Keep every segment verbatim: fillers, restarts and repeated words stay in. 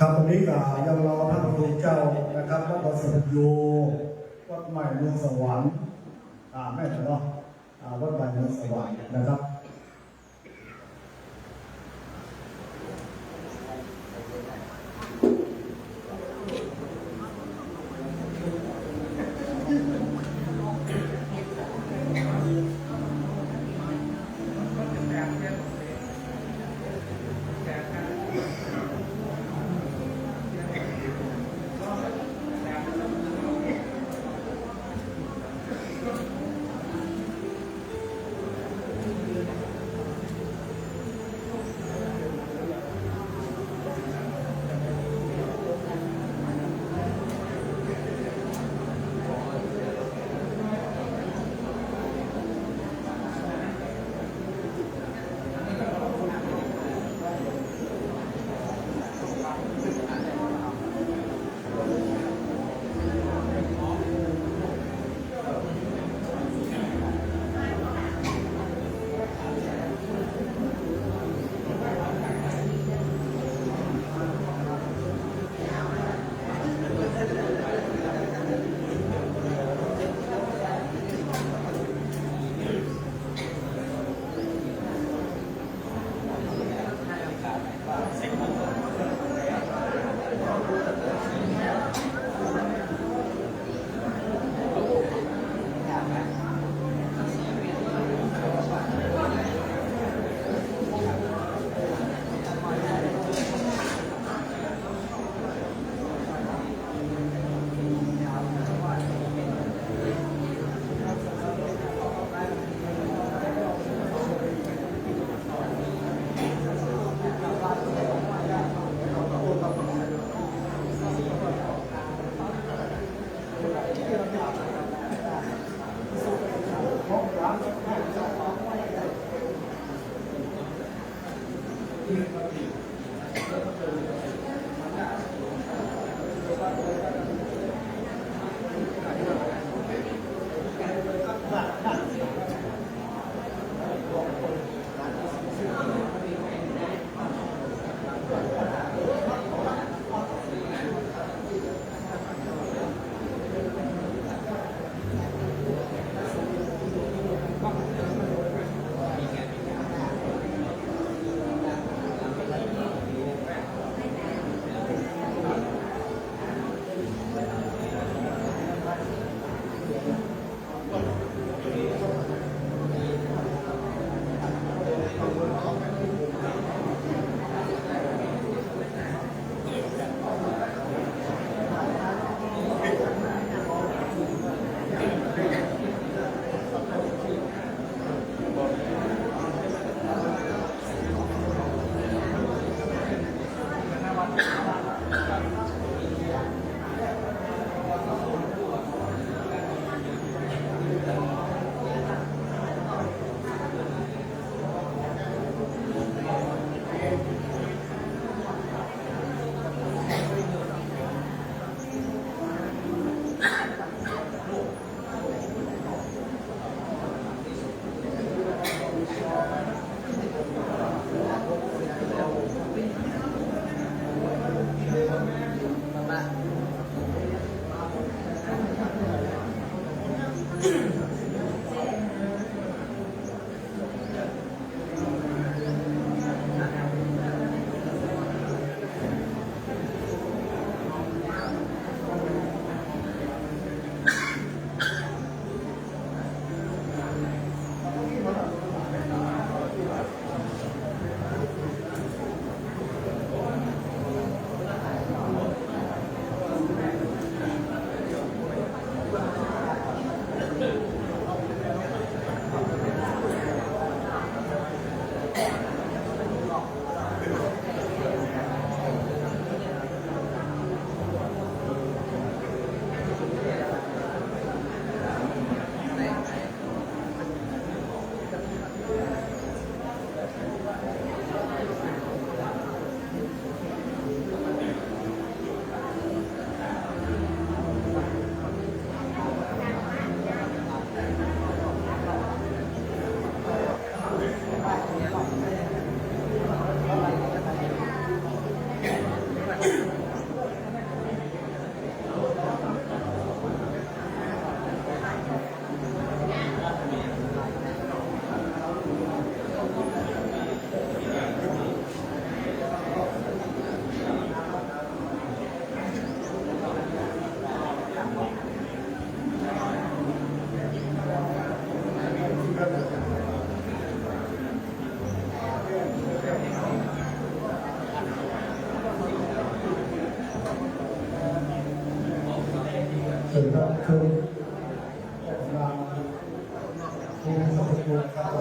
ครับ วันนี้ก็ยังรอพระคุณเจ้านะครับ วัดดอนสะพานยู วัดใหม่เมืองสวรรค์ อ่า แม่นเนาะ อ่า วัดใหม่เมืองสวรรค์นะครับ ครับเชิญออกมาผู้มีพระคุณครับ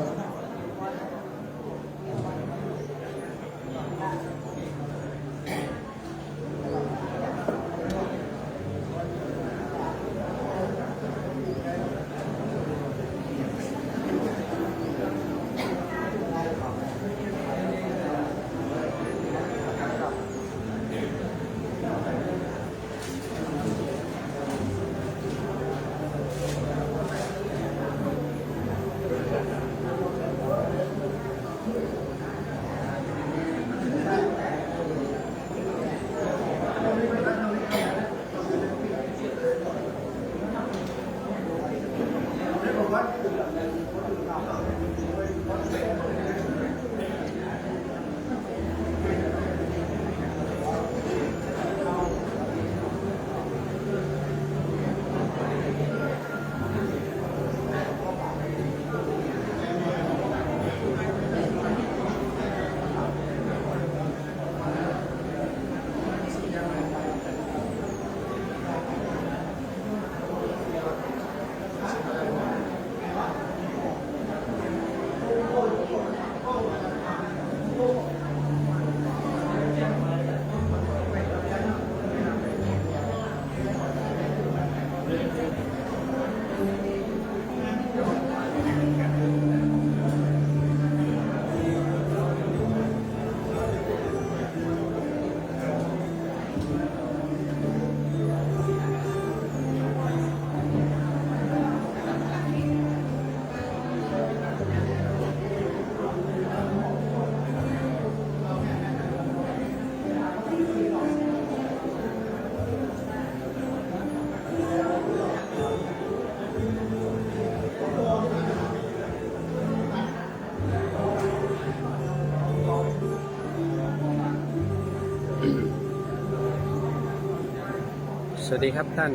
สวัสดีครับท่าน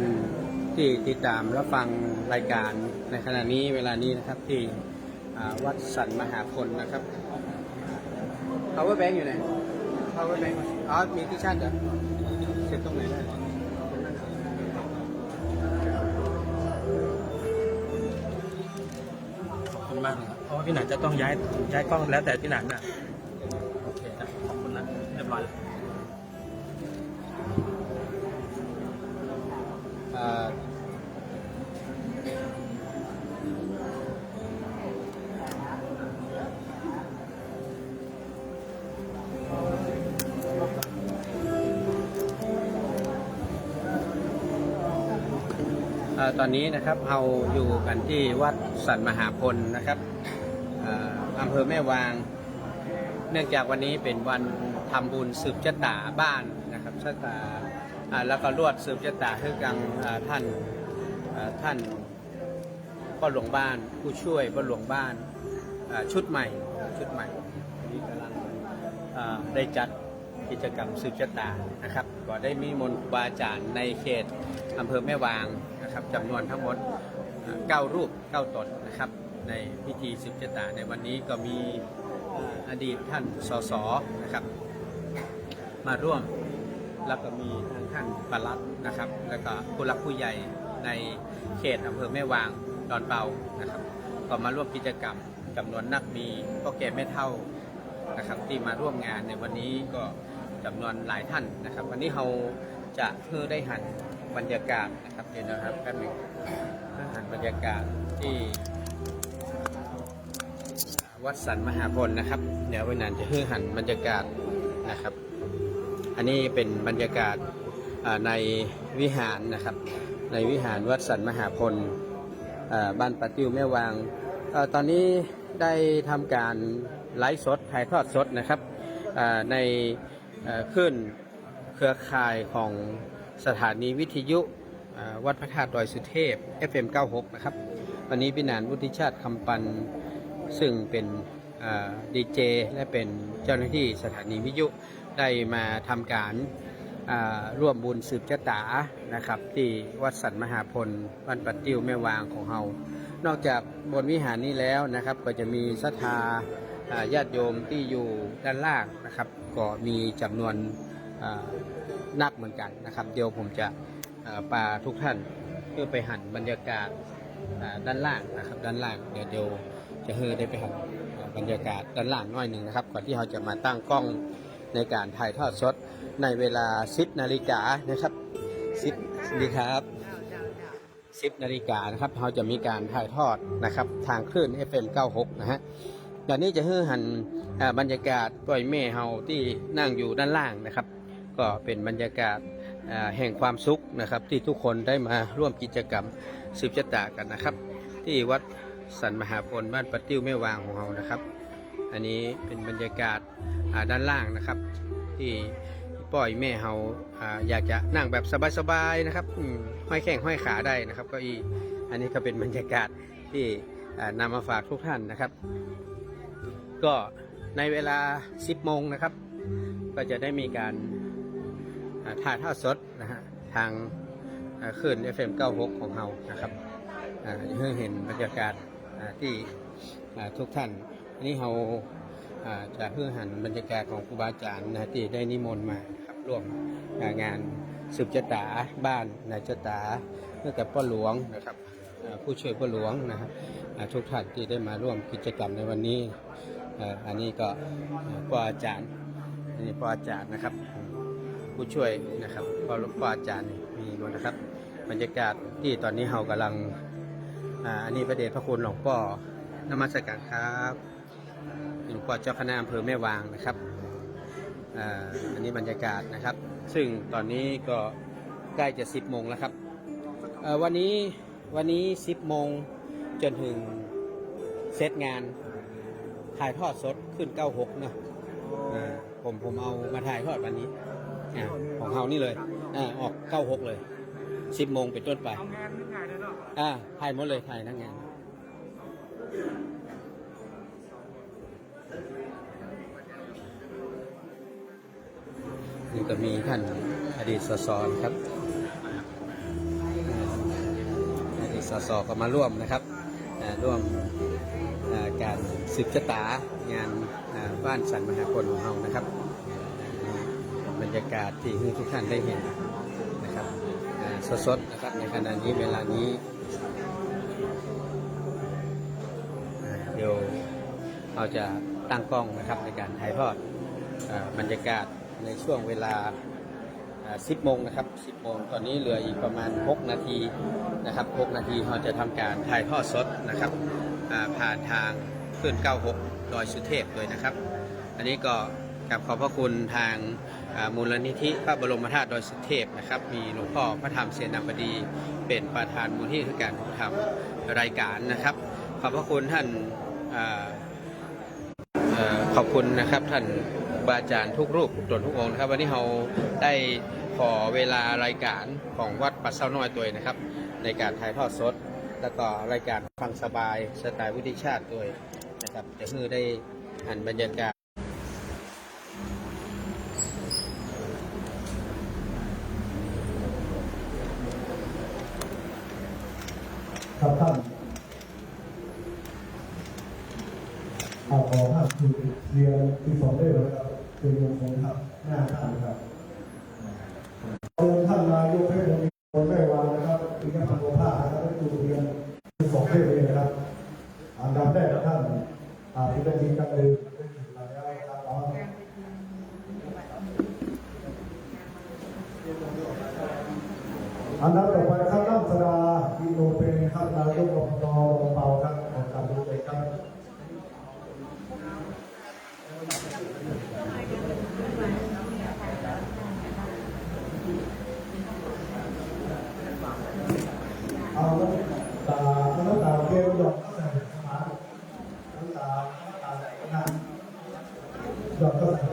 ที่ติดตามรับฟังรายการในขณะนี้เวลานี้นะครับ ที่ อ่า วัดสันมหาพลนะครับ power bank อยู่ไหน power bank อ๋อ มีที่ชาร์จเหรอ เสียบตรงไหนได้ ขอบคุณมากเลยครับ เพราะว่าพี่หนานจะต้องย้าย ย้ายกล้องแล้วแต่พี่หนานน่ะ โอเคนะ ขอบคุณนะ เรียบร้อยแล้ว เอ่อ เอ่อ ตอนนี้นะครับ เราอยู่กันที่วัดสันมหาพลนะครับ เอ่อ อำเภอแม่วาง เนื่องจากวันนี้เป็นวันทำบุญสืบชะตาบ้านนะครับ ชะตา อ่า แล้วก็ลวดสืบชะตาคือกัง อ่า ท่าน อ่า ท่าน พ่อหลวงบ้าน ผู้ช่วยพ่อหลวงบ้าน อ่า ชุดใหม่ ชุดใหม่ ที่กำลัง อ่า ได้จัดกิจกรรมสืบชะตานะครับ ก็ได้นิมนต์ครูบาอาจารย์ในเขตอำเภอแม่วางนะครับ จำนวนทั้งหมด อ่า เก้ารูป เก้าตนนะครับ ในพิธีสืบชะตาในวันนี้ก็มี อ่า อดีตท่าน สส นะครับ มาร่วม แล้วก็มีทางท่านปลัดนะครับ แล้วก็ผู้หลักผู้ใหญ่ในเขตอำเภอแม่วางดอนเปานะครับ ก็มาร่วมกิจกรรมจำนวนนัก มีพ่อแก่แม่เฒ่านะครับ ที่มาร่วมงานในวันนี้ก็จำนวนหลายท่านนะครับ วันนี้เราจะให้ได้หันบรรยากาศนะครับ เดี๋ยวนะครับ แป๊บหนึ่ง ให้หันบรรยากาศที่ วัดสันมหาพลนะครับ เดี๋ยววันนั้นจะให้หันบรรยากาศนะครับ อันนี้เป็นบรรยากาศ อ่า ในวิหารนะครับ ในวิหารวัดสันมหาพล อ่า บ้านป่าติ้วแม่วาง เอ่อ ตอนนี้ได้ทำการไลฟ์สด ถ่ายทอดสดนะครับ อ่า ใน เอ่อ คลื่นเครือข่ายของสถานีวิทยุ อ่า วัดพระธาตุดอยสุเทพ เอฟเอ็ม เก้าหก นะครับ วันนี้พี่หนาน วุฒิชาติ คำปัน ซึ่งเป็น อ่า ดีเจ และเป็นเจ้าหน้าที่สถานีวิทยุ ได้มาทำการ อ่า ร่วมบุญสืบชะตานะครับ ที่วัดสันมหาพล บ้านป่าติ้วแม่วางของเรา นอกจากบนวิหารนี้แล้วนะครับ ก็จะมีศรัทธา อ่า ญาติโยมที่อยู่ด้านล่างนะครับ ก็มีจำนวน อ่า นักเหมือนกันนะครับ เดี๋ยวผมจะ อ่า พาทุกท่าน เพื่อไปหันบรรยากาศ อ่า ด้านล่างนะครับ ด้านล่าง เดี๋ยว เดี๋ยวจะให้ได้ไปหัน อ่า บรรยากาศด้านล่างหน่อยหนึ่งนะครับ ก่อนที่เราจะมาตั้งกล้องในการถ่ายทอดสดในเวลา สิบนาฬิกานะครับ สิบ สวัสดีครับ สิบนาฬิกานะครับ เราจะมีการถ่ายทอดนะครับ ทางคลื่น เอฟเอ็ม เก้าหก นะฮะ ตอนนี้จะให้หัน อ่า บรรยากาศป้อยแม่เฮาที่นั่งอยู่ด้านล่างนะครับ ก็เป็นบรรยากาศ อ่า แห่งความสุขนะครับ ที่ทุกคนได้มาร่วมกิจกรรมสืบชะตากันนะครับ ที่วัดสันมหาพลบ้านปะติ้วแม่วางของเรานะครับ อันนี้เป็นบรรยากาศ อ่า ด้านล่างนะครับ ที่ป้อยแม่เฮา อ่า อยากจะนั่งแบบสบายๆนะครับ อืม ห้อยแข้งห้อยขาได้นะครับ เก้าอี้ อันนี้ก็เป็นบรรยากาศที่ อ่า นำมาฝากทุกท่านนะครับ ก็ในเวลา สิบโมงนะครับ ก็จะได้มีการ อ่า ถ่ายทอดสดนะฮะ ทาง อ่า คลื่น เอฟเอ็ม เก้าหก ของเรานะครับ อ่า ให้เห็นบรรยากาศ อ่า ที่ อ่า ทุกท่าน อันนี้เรา อ่า จะให้หันบรรยากาศของครูบาอาจารย์นะฮะ ที่ได้นิมนต์มาครับ ร่วม อ่า งานสืบชะตาบ้านนายชะตา ให้กับป้อหลวงนะครับ อ่า ผู้ช่วยป้อหลวงนะฮะ อ่า ทุกท่านที่ได้มาร่วมกิจกรรมในวันนี้ อ่า อันนี้ก็ อ่า ป้ออาจารย์ อันนี้ป้ออาจารย์นะครับ ผู้ช่วยนะครับ ป้อ ป้ออาจารย์นี่มีหมดนะครับ บรรยากาศที่ตอนนี้เรากำลัง อ่า อันนี้พระเดชพระคุณหลวงป้อ นมัสการครับ หลวงป้อเจ้าคณะอำเภอแม่วางนะครับ อ่า อันนี้บรรยากาศนะครับ ซึ่งตอนนี้ก็ใกล้จะ สิบโมงแล้วครับ เอ่อ วันนี้ วันนี้ สิบโมง จนถึงเสร็จงาน ถ่ายทอดสดคลื่น เก้าหก เนาะ อ่า ผม ผมเอามาถ่ายทอดวันนี้ อ่า ของเรานี่เลย อ่า ออก เก้าหก เลย สิบโมงเป็นต้นไป เอางานหรืองานเลยเนาะ อ่า ถ่ายหมดเลย ถ่ายทั้งงาน นี่ก็มีท่านอดีต สส นะครับ อ่า อดีต สส ก็มาร่วมนะครับ อ่า ร่วม อ่า การสืบชะตางาน อ่า บ้านสันมหาพลของเรานะครับ บรรยากาศที่ให้ทุกท่านได้เห็นนะครับ อ่า สดๆนะครับ ในขณะนี้ เวลานี้ อ่า เดี๋ยวเราจะตั้งกล้องนะครับ ในการถ่ายทอด อ่า บรรยากาศในช่วงเวลา อ่า สิบโมงนะครับ สิบโมง ตอนนี้เหลืออีกประมาณ หกนาทีนะครับ หกนาทีเราจะทำการถ่ายทอดสดนะครับ อ่า ผ่านทางคลื่น เก้าหก ดอยสุเทพเลยนะครับ อันนี้ก็กราบขอบพระคุณทาง อ่า มูลนิธิพระบรมธาตุดอยสุเทพนะครับ มีหลวงพ่อพระธรรมเสนาบดีเป็นประธานมูลนิธิการทำรายการนะครับ ขอบพระคุณท่าน อ่า เอ่อ ขอบคุณนะครับ ท่านครูบาอาจารย์ทุกรูปทุกตนทุกองค์นะครับ วันนี้เราได้ขอเวลารายการของวัดป่าเศร้าน้อยตัวเองนะครับ ในการถ่ายทอดสด แล้วก็รายการฟังสบายสไตล์วุฒิชาติตัวเองนะครับ จะให้ได้หันบรรยากาศ ครับท่าน อ่า ขอท่านจุดเทียนสิบสองเล่มนะครับ เป็นมงคลครับ หน้าท่านนะครับ เชิญท่านนายกเทศมนตรีแม่วางนะครับ ปิยพันธ์โอภาสนะครับ ได้จุดเทียนสิบสองเล่มเลยนะครับ อันดับแรกท่าน อ่า พิรดี กันเลย ได้จุดมาแล้วนะครับเนาะ อันดับต่อไปครับ ท่านสดา อินโนเป็นครับ นายกอบต ลำปาวครับ ขอกราบเรียนเชิญครับ เอาน้ำตา เอาน้ำตาเทียนหยอดเข้าใส่สมาน น้ำตา น้ำตาไหลนะ หยอดเข้าใส่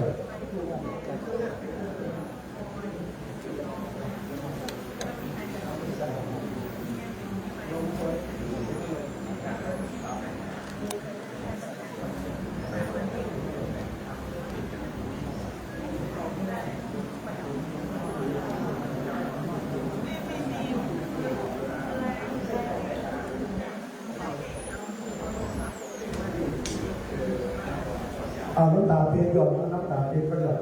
เอาน้ำตาเทียนหยอด น้ำตาเทียนก็หยอด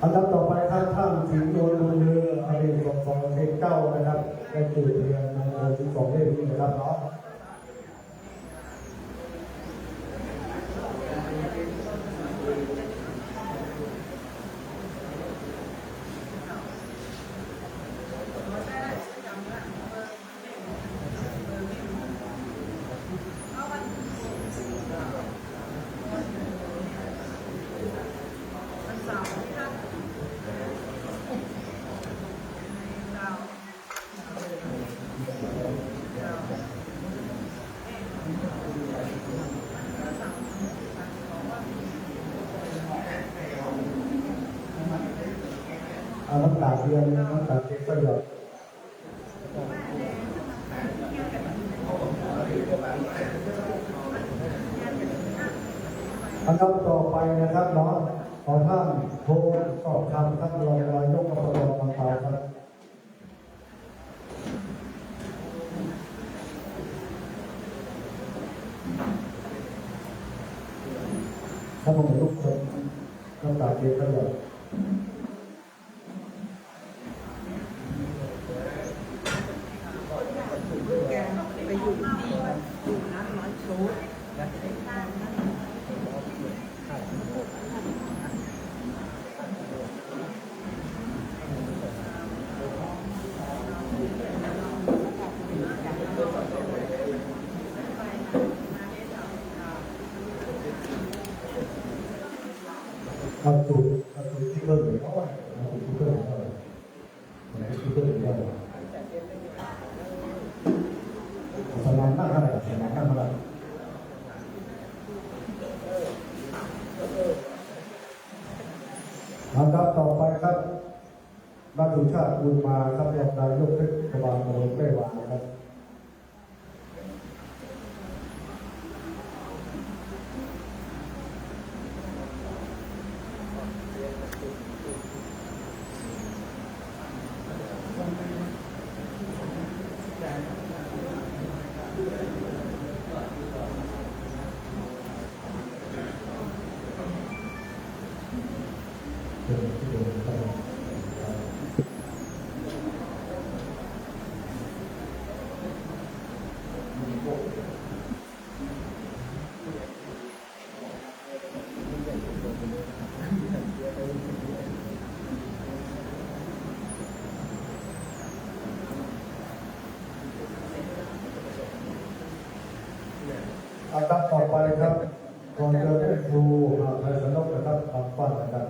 อันดับต่อไปครับ ท่านศรีนวลบุญลือ อดีต สส เขตเก้า นะครับ ได้จุดเทียนมงคลสิบสองเล่มนี้นะครับเนาะ เอาน้ำตาเทียน น้ำตาเทียนก็หยอด อันดับต่อไปนะครับเนาะ ขอท่านโทรสอบถามท่านรองนายกอบตบางพร้าวครับ ถ้าผมเป็นลูกคน น้ำตาเทียนก็หยอด เอาจุด เอาจุดที่เพิ่มหน่อย เอาจุดที่เพิ่มหน่อย เอาจุดที่เพิ่มหน่อย สมานมากเท่าไหร่ สมานมากเท่าไหร่ ลำดับต่อไปครับ นักสุชาติบุญมาครับ รองนายกเทศบาลตำบลแม่วางครับ อันดับต่อไปครับ ขอเชิญท่านครูหาไทยสนกนะครับ มาฟังนะครับ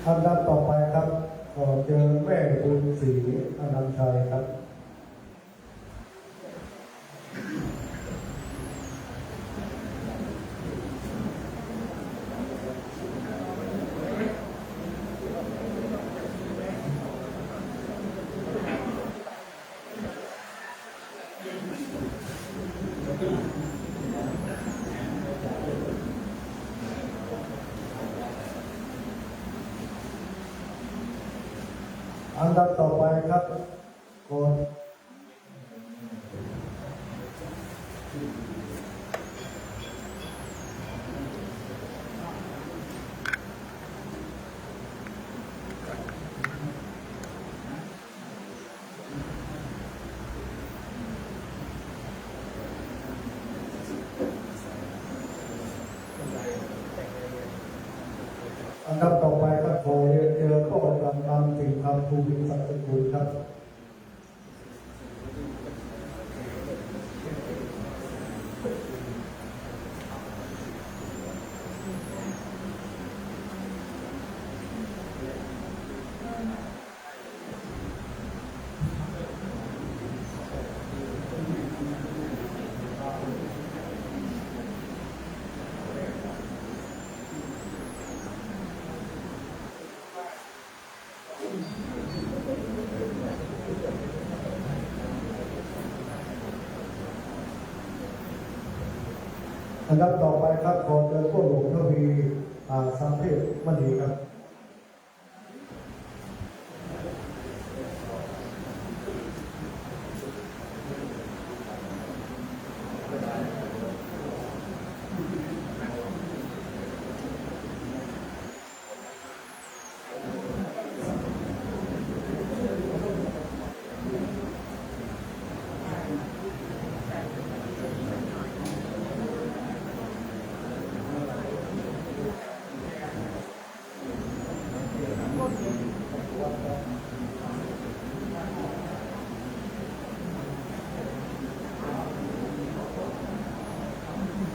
อันดับต่อไปครับ ขอเชิญแม่บุญศรี อนันต์ชัยครับ อันดับต่อไปครับ ขอ อันดับต่อไปครับ ขอเรียนเชิญพ่อกำนันสิงห์ ภูมิศักดิ์สกุลครับ อันดับต่อไปครับ ขอเชิญพวกหลวงทวี อ่า สังเทพมณีครับ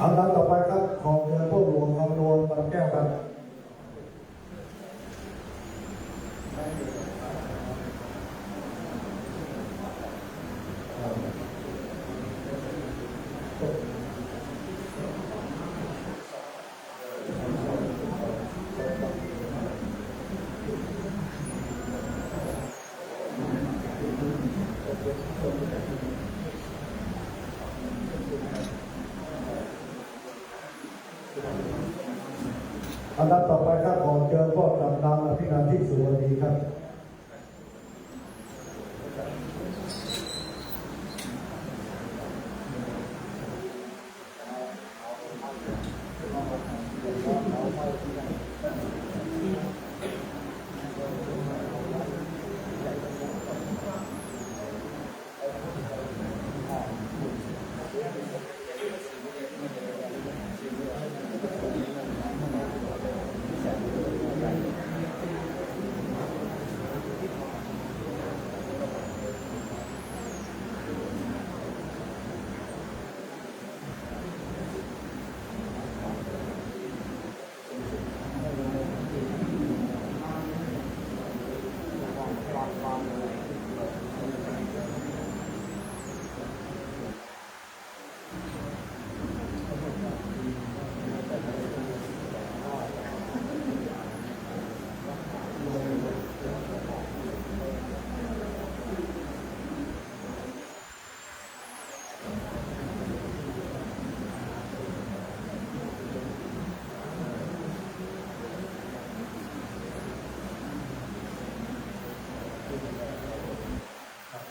อันดับต่อไปครับ ขอเชิญพวกหลวงคำนวณ ปันแก้วครับ อันดับต่อไปครับ ขอเชิญพ่อตำนาน อภินันท์ ทิพย์สุวรรณีครับ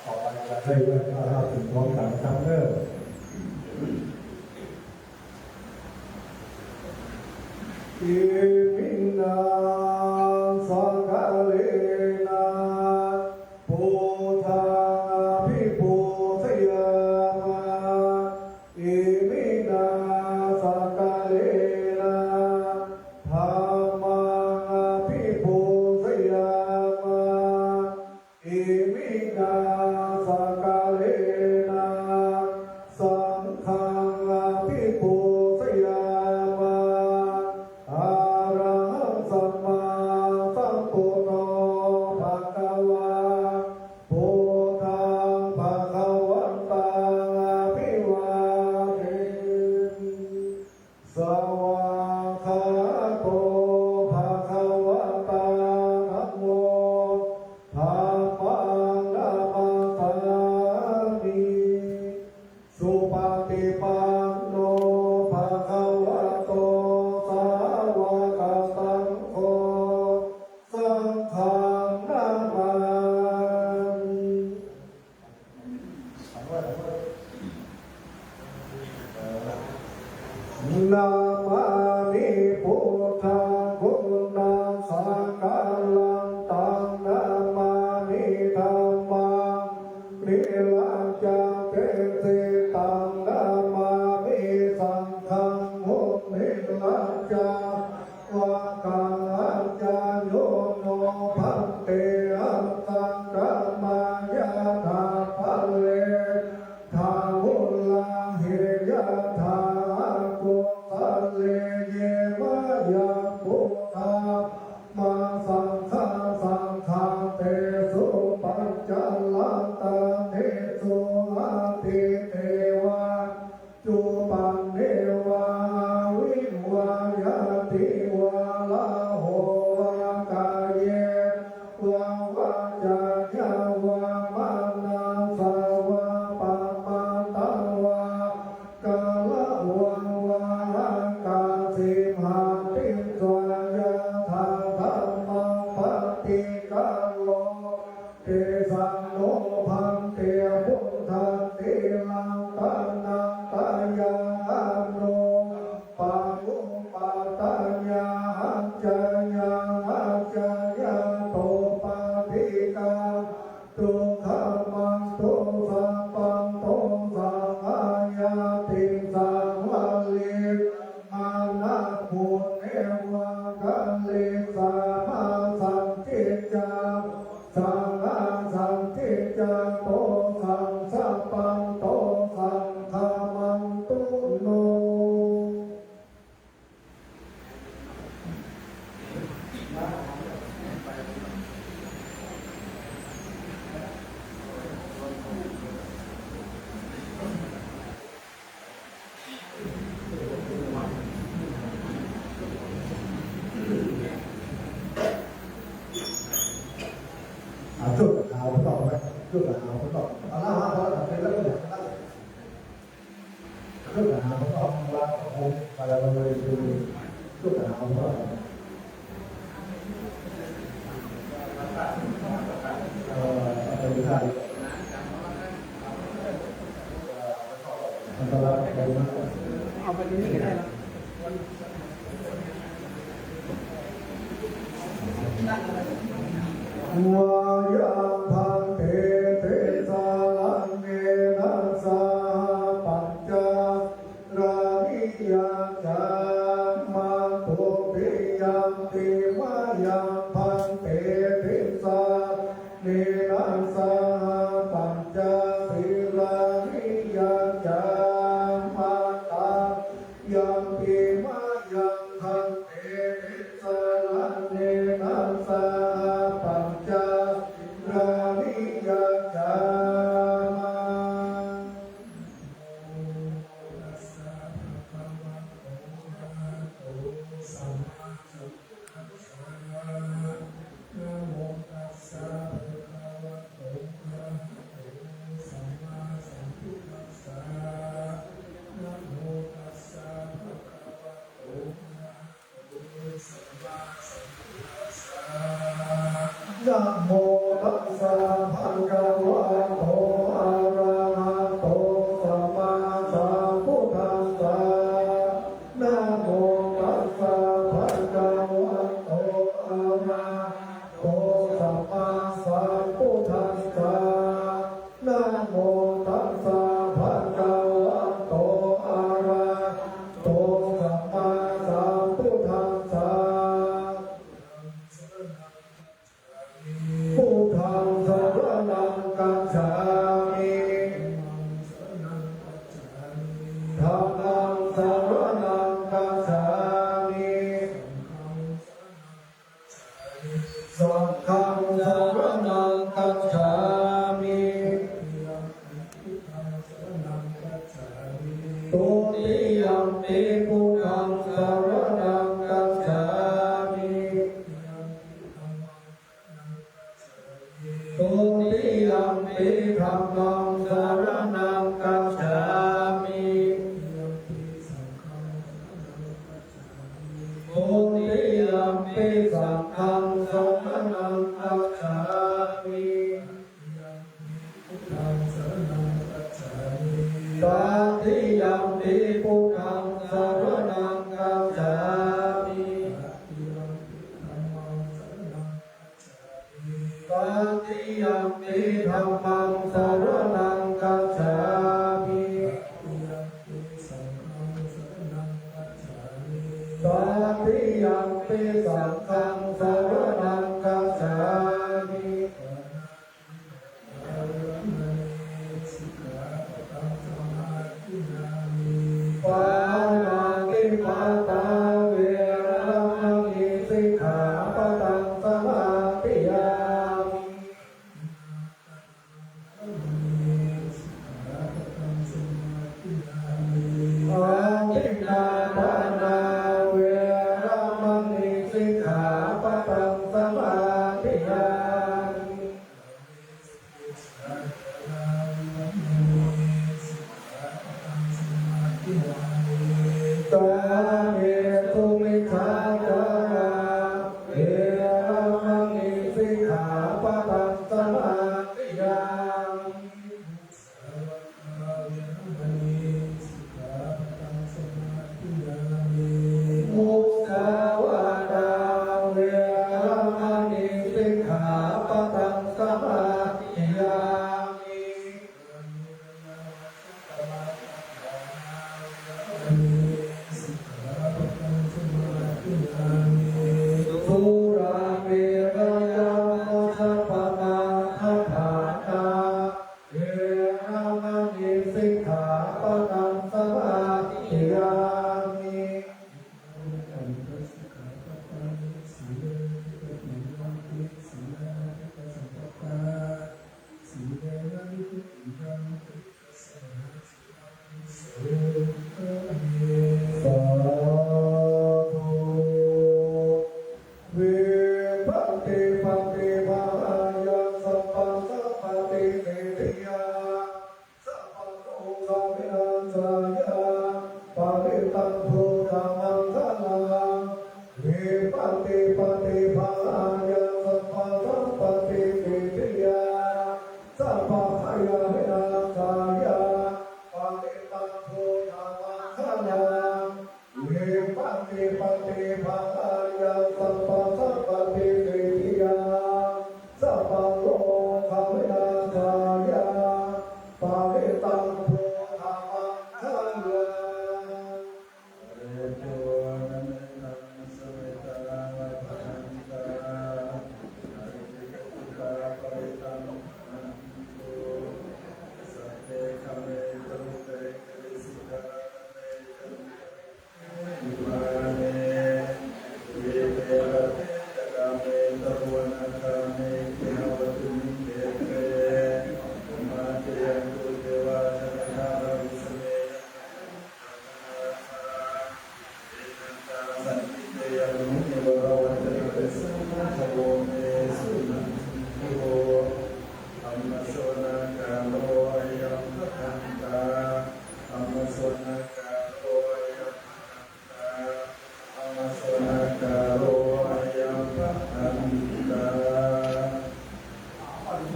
ต่อไปจะให้ไหว้พระห้าสิบพร้อมกันนะครับเด้อ Iminā sakkārena buddhaṃ abhipūjayāma. Iminā sakkārena dhammaṃ abhipūjayāma. Iminā sakkārena saṅghaṃ abhipūjayāma. Arahaṃ sammāsambuddho bhagavā, buddhaṃ bhagavantaṃ abhivādemi. Svākkhāto bhagavatā dhammo, dhammaṃ namassāmi. Supaṭipanno bhagavato sāvakasaṅgho, saṅghaṃ namāmi. Namāmi buddhaṃ guṇasāgaraṃ, taṃ namāmi dhammaṃ nirajjaṃ desitaṃ, namāmi saṅghaṃ munivaravacanaṃ. Yo no bhante assa ลูกหาพ่อของวัดของผมมาแล้วเลยคือลูกหาพ่อเอ่อเป็นท่านอันตรายไปมาก เอาไปตรงนี้ก็ได้นะ Mayaṃ bhante tisaraṇena saha pañca sīlāni yācāma. Dutiyampi mayaṃ bhante tisaraṇena saha pañca sīlāni yācāma. Tatiyampi mayaṃ bhante tisaraṇena saha pañca sīlāni yācāma. Namo tassa bhagavato arahato sammāsambuddhassa. Namo tassa bhagavato arahato sammāsambuddhassa. Namo tassa bhagavato arahato sammāsambuddhassa. Namo tassa bhagavato arahato sammāsambuddhassa. Namo tassa bhagavato arahato sammāsambuddhassa. Buddhaṃ saraṇaṃ gacchāmi. Dhammaṃ saraṇaṃ gacchāmi. Saṅghaṃ saraṇaṃ gacchāmi. Dutiyampi buddhaṃ saraṇaṃ gacchāmi. Dutiyampi dhammaṃ saraṇaṃ gacchāmi. Dutiyampi saṅghaṃ saraṇaṃ gacchāmi. Tatiyampi buddhaṃ saraṇaṃ gacchāmi. Tatiyampi dhammaṃ saraṇaṃ gacchāmi. Tatiyampi saṅghaṃ saraṇaṃ gacchāmi. Pāṇātipātā veramaṇī sikkhāpadaṃ samādiyāmi. Adinnādānā veramaṇī sikkhāpadaṃ samādiyāmi. Kāmesu micchācārā veramaṇī sikkhāpadaṃ samādiyāmi. Musāvādā veramaṇī sikkhāpadaṃ samādiyāmi. Paṭipaṭibāhāya sabbasampattisiddhiyā sabbarogavināsāya parittaṃ brūtha maṅgalaṃ.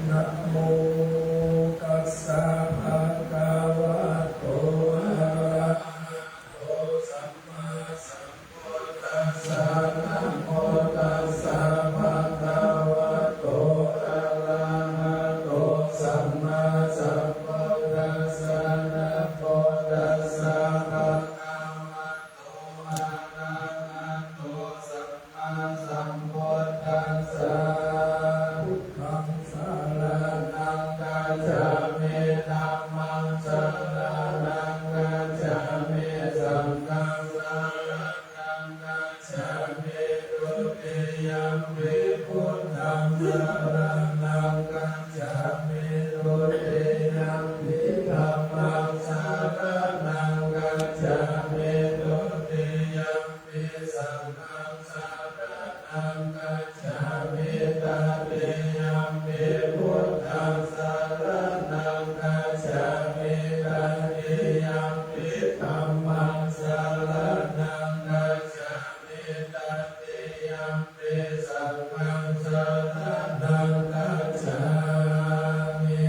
Namo tassa bhagavato arahato sammāsambuddhassa. Namo tassa bhagavato arahato sammāsambuddhassa. Namo tassa bhagavato arahato sammāsambuddhassa. Buddhaṃ saraṇaṃ gacchāmi. Dhammaṃ saraṇaṃ gacchāmi. Saṅghaṃ saraṇaṃ gacchāmi. Dutiyampi buddhaṃ saraṇaṃ gacchāmi. Dutiyampi dhammaṃ saraṇaṃ gacchāmi. Dutiyampi saṅghaṃ saraṇaṃ gacchāmi. Tatiyampi buddhaṃ saraṇaṃ gacchāmi. Tatiyampi dhammaṃ saraṇaṃ gacchāmi. Tatiyampi saṅghaṃ saraṇaṃ gacchāmi.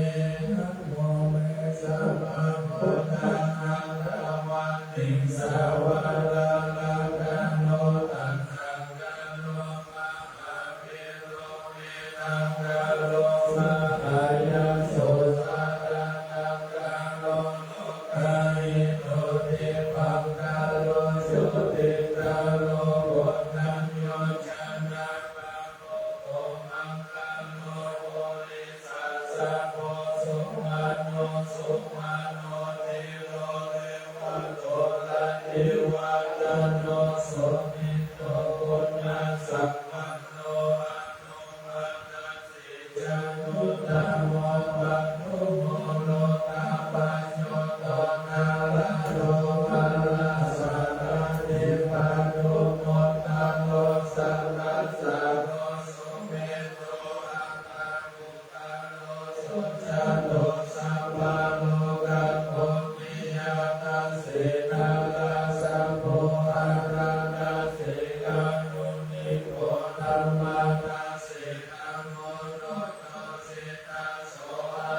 Namo me sabbabuddhānaṃ dvāraṃ tiṃsaṃ varaṃ rakkhano taṇhaṅkaro mahāvīro vedaṅkaro mahāyaso saraṇaṅkaro lokahito dīpaṅkaro jotindharo koṇḍañño janapatho maṅgalo purisāsabho sumano sumano dhīro revato rativaḍḍhano sobhito guṇasampanno anomadassī januttamo padumo lokapajjoto nārado narāsārathi padumuttaro satasāro sumedho aggabhū sujato sabbalokaggo piyadassī narāsabho atthadassī kāruṇiko dhammadassī dhammo duddhojitaso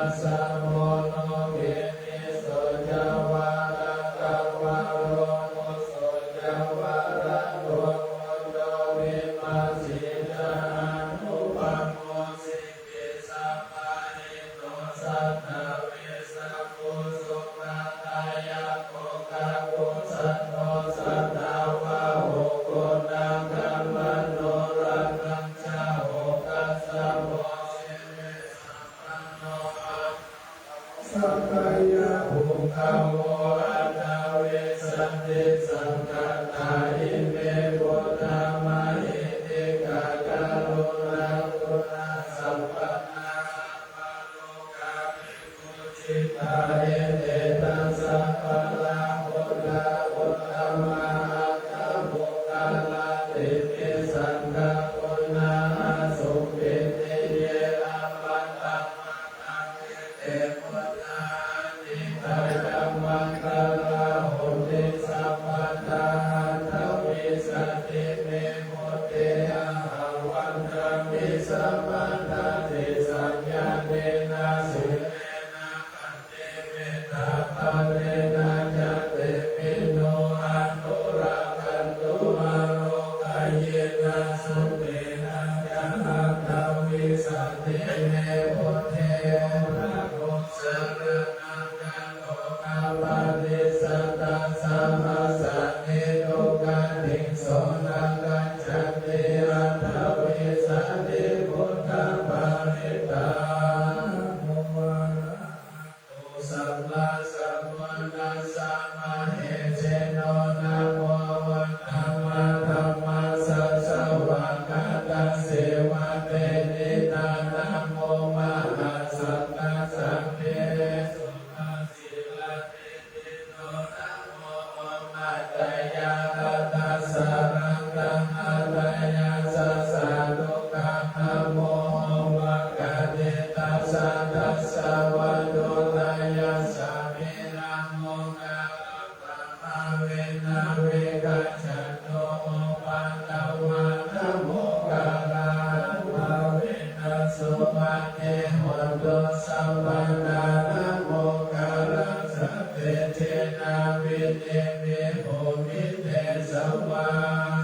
asamo dukkhiso ca varatavaro musu ca varato buddho vipassī ca anupammo sikhī sabbahito sattavisammo sukhadāyako kakusandho satthavāho guṇākaramano raṇañca okāsa bojjhe vesampanno sakyapuṅgavo aṭṭhavīsati saṅkhātā Tassa rantaṃ aṭṭhāya sassa dukkhaṃ amoho va kati tassa tassa vatthuttayassa viramokkhappabhāvena vigacchantu upaddavā. Namokārappabhāvena suvatthi hotu sabbadā. Namokārassa tejena vidhimhi homi tejavā.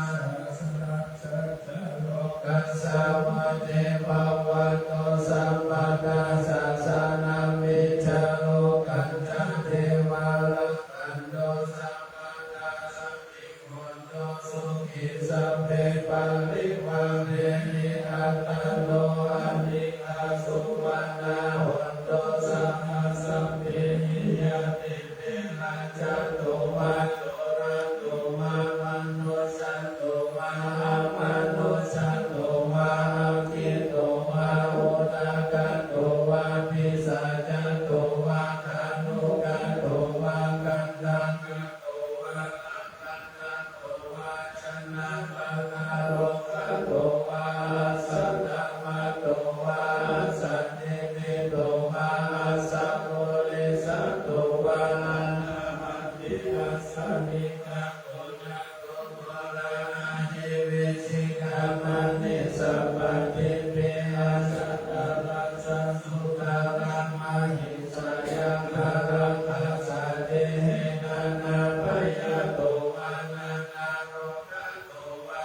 Sahassasahassassa lokassa vuḍḍhī bhavatu sabbadā. Sāsanamhi ca lokañca devā rakkhantu sabbadā. Sabbe hotu sukhī sabbe parivārehi attano anīghā suvaṇṇā hontu saha sabbehi ñātibhi. Rājā tu vā corato vā manussato vā amanussato vā aggito vā udakato vā pisācato vā khāṇukato vā kaṇṭakato vā kapattato vā janapadarogato vā asaddhammato vā asandiṭṭhito vā asappurisato vā antamadittasanikkhato coṇḍahi vicchikamaṇi sabbadhi pi asadarassa sudharā mahiṃsāya kāraṃ assa dehe nānābhayato vā nānārogato vā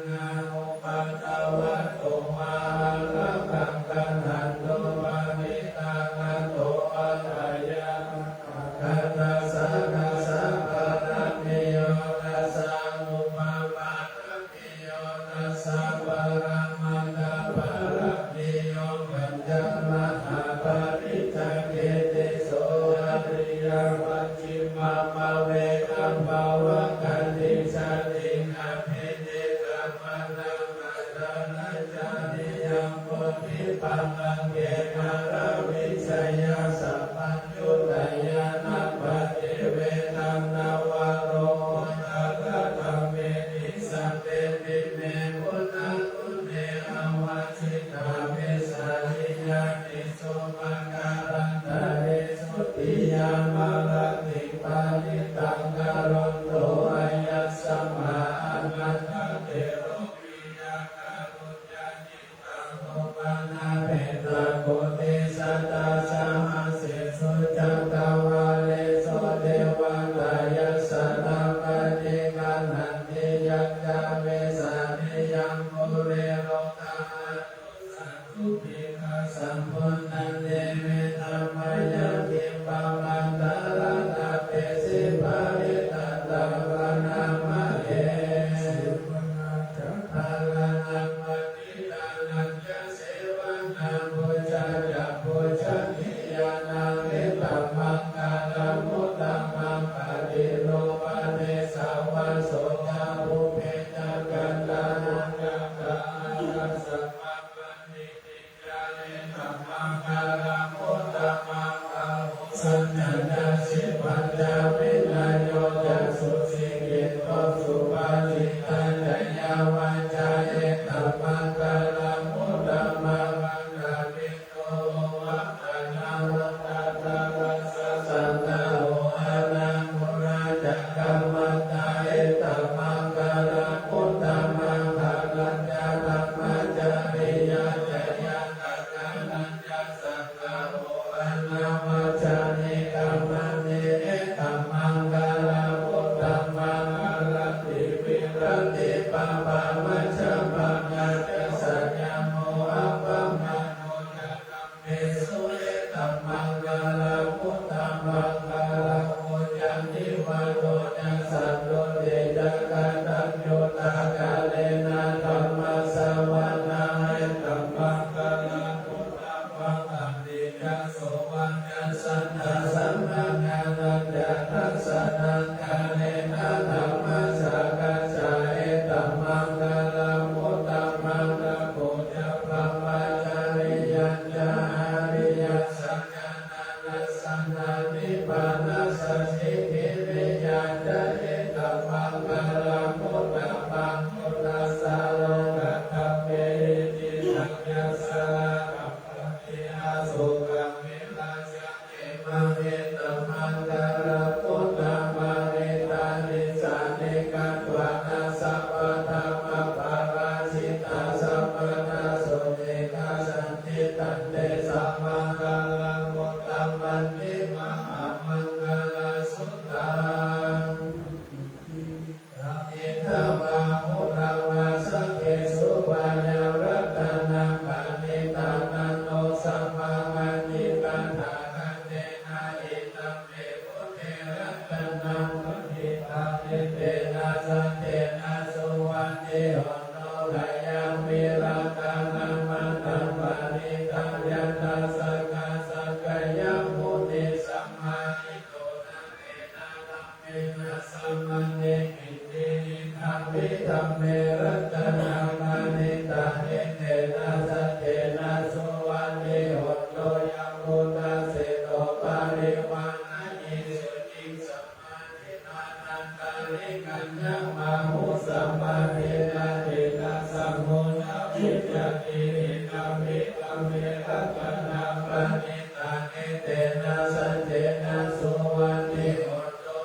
nānāupaddavato vā ārakkhaṃ gaṇhantu. Parittaṃ katvā bhayaṃ uppakaṭṭhassa dasa pāramiyo dasa upapāramiyo dasa paramattha pāramiyo pañca mahāpariccāgītiso ariyapajjimabhave abhavaggadisāti abhinikkhamanā pādharacariyaṃ bodhipallaṅke māravijayaṃ sabbaññutañāṇappaṭivedhaṃ navalokuttaradhammeti sattete me guṇaguṇe āvajjitvā vesāliyā tīsu pākārantaresu tiyāmarattiṃ parittaṃ karonto āyasmā ānandatthero viya kāruññacittaṃ uppannapetāgotisatasahassīsu cakkavāḷesu devatā yassāṇaṃ paṭiggaṇhanti yañca vesāliyaṃ pure rogā anussatuṃ dīghasambhuṇṇaṃ tividhaṃmayavadhiṃ pamādaraṇā pesi parittattā bhaṇāma he. Sīvalajjhāparaṇaṃ paṭidānañca sevanā pūjā ca pūjanīyānaṃ etammaṅgalamuttamaṃ. Paṭirūpadesavāso ca pubbe ca kattānaṃ yattha āyasmā paṇidhi ca etammaṅgalamuttamaṃ. Bāhuṃ saññā ca sippañca vinayo ca susikkhito subhāsitā ca yā vācā etammaṅgalamuttamaṃ. Khantavī Esu etammaṅgalamuttamaṃ. Gāravo ca nivāto ca santuṭṭhī ca kataññutā kālena dhammassavanaṃ etammaṅgalamuttamaṃ. Khantī ca sovacassatā samaṇānañca dassanaṃ kālena dhammasākacchā etammaṅgalamuttamaṃ. Tapo ca brahmacariyañca ariyasaññāna dassanaṃ nibbānasacchikiriyā ca etammaṅgalamuttamaṃ. Buddhapaṅgusāro kaṭṭhamhi, cittaṃ yassa na kampati, asokaṃ virajaṃ khemaṃ. Etāpi buddhapālittāni sāvakaṃ katvāna, sabbatthamaparājitā sabbattha sotthiṃ gacchanti, taṃ tesaṃ maṅgalamuttamanti, mahāmaṅgalasuttaṃ. Iddhambahūnaṃ āsakesu paññāratanaṃ paṇītānaṃ, no sambhavanti tathāgatena. Idampi buddhe ratanaṃ paṇītaṃ, etena saccena suvatthi hotu. Khayaṃ virāganāmantaṃ paṇītaṃ, yadajjhagā sakyamunī samāhito, na tena dhammena samatthi kiñci. Idampi dhamme ratanaṃ paṇītaṃ, etena saccena suvatthi hotu. Yambuddhaseṭṭho parivaṇṇayī suciṃ, samādhimānantarikaññamāhu, samādhinā cittaṃ samodavijjati. Idampi dhamme ratanaṃ paṇītaṃ, etena saccena suvatthi hotu.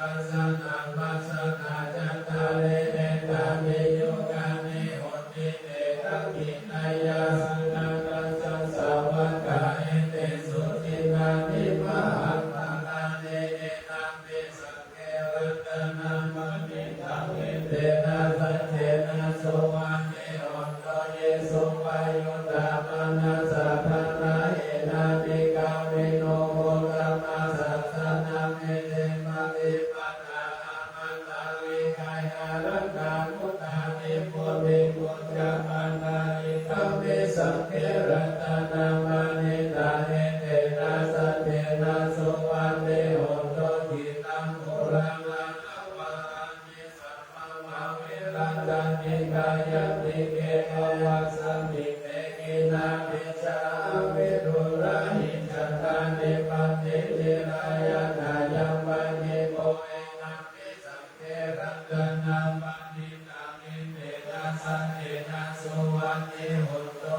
Aṭṭhānaṃ pañcasatā ca dāni, etāpi yugāni honti, te dakkhiṇeyyā sugatassa sāvakā, etesu dinnāni mahapphalāni. Idampi saṅghe ratanaṃ paṇītaṃ, etena saccena suvatthi hotu. Ye suppayuttā manasā daḷhena, nikkāmino gotamasāsanamhi, te pattipattā amataṃ vigayha, laddhā mudhā nibbutiṃ bhuñjamānā. Idampi saṅghe ratanaṃ paṇītaṃ, etena saccena suvatthi hotu. Khīṇaṃ purāṇaṃ navaṃ natthi, sabbamavirajjati, kāyantike avasāni te. Khīṇabījā aviruḷhichandā, nibbanti dhīrā yathāyaṃ, paṇḍito idampi saṅghe ratanaṃ paṇītaṃ, etena saccena suvatthi hotu.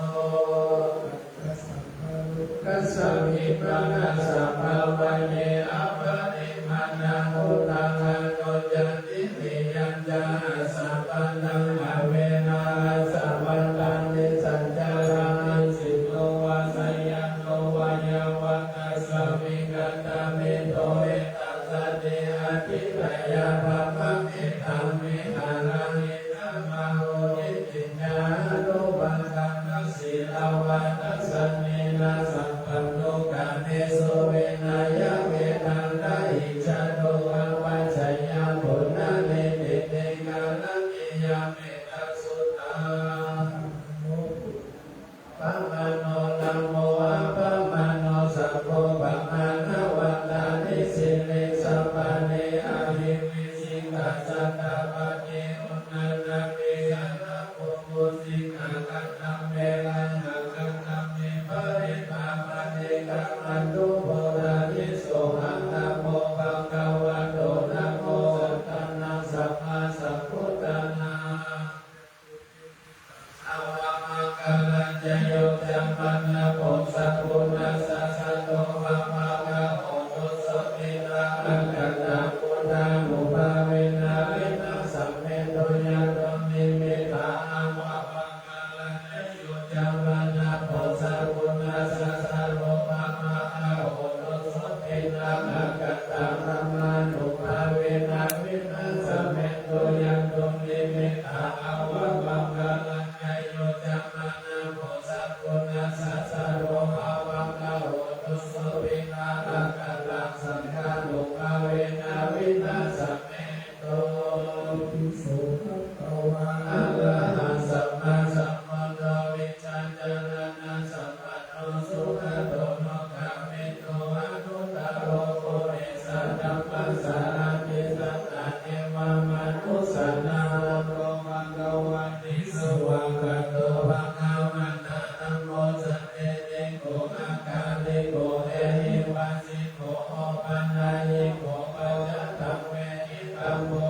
Sabbadukkhassa vippaṭassa bhāvaye aparimāṇaṃ, uddhaṃ adho ca tiriyañca asambādhaṃ averā, asambādhaṃ nisajjaraṃ nisinno vā sayāno vā yāvatassa vigatamiddho, etaṃ satiṃ adhiṭṭheyya, brahmametaṃ vihāraṃ idhamāhu. Diṭṭhiñca anupagamma sīlavā dassanena, sabbadukkhamesu vineyya, khemaṃ dayi ca dukkhaṃ, paccayaṃ punaretīti. Karaṇīyam mettasuttaṃ. Appamāṇo dhammo, appamāṇo saṅgho, pamāṇavantāni siriṃsapāni, ahi vicchikā satapadī uṇṇānābhī sarabū mūsikā. Katā me rājā, katā me parittā, paṭikkamantu purāni. Sohaṃ namo bhagavato, namo sattannaṃ sammāsambuddhānaṃ. Avamaṅgalañca yo cāmanāpo sakuṇassa saddo pāpaggaho dussupinaṃ akantaṃ, buddhānubhāvena vināsamentu. Yaṃ dunnimittaṃ avamaṅgalañca yo cāmanāpo sakuṇassa saddo pāpaggaho dussupinaṃ akantaṃ, dhammānubhāvena vināsamentu. Yaṃ dunnimittaṃ avamaṅgalañca yo cāmanāpo sakuṇassa saddo pāpaggaho dussupinaṃ akantaṃ, saṅghānubhāvena vināsamentu. Itipi so bhagavā arahaṃ sammāsambuddho vijjācaraṇasampanno sugato lokavidū anuttaro purisadammasārathi satthā devamanussānaṃ buddho bhagavāti. Svākkhāto bhagavatā dhammo sandiṭṭhiko akāliko ehipassiko opanayiko paccattaṃ veditabbo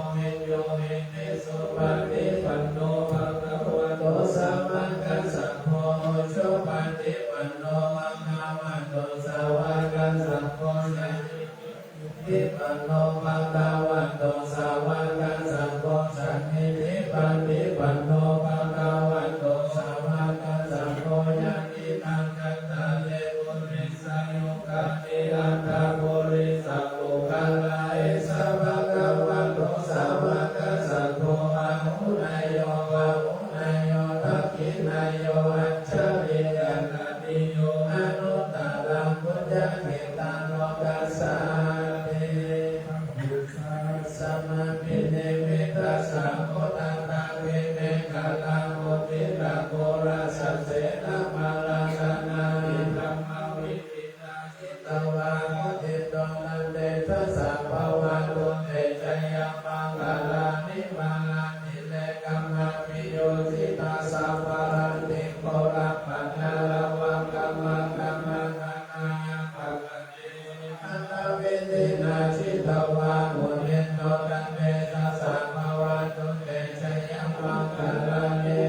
abhinimmitasāvudhantaṃ grīmekhalaṃ uditaghorasasenamāraṃ dānādidhammavidhinā jitavā munindo tantejasā bhavatu te jayamaṅgalāni. Mārātirekamabhiyujjhitasabbarattiṃ ghorampanāḷavakamakkhamathaddhayakkhasanīva vidhinā jitavā munindo tantejasā bhavatu te jayamaṅgalāni.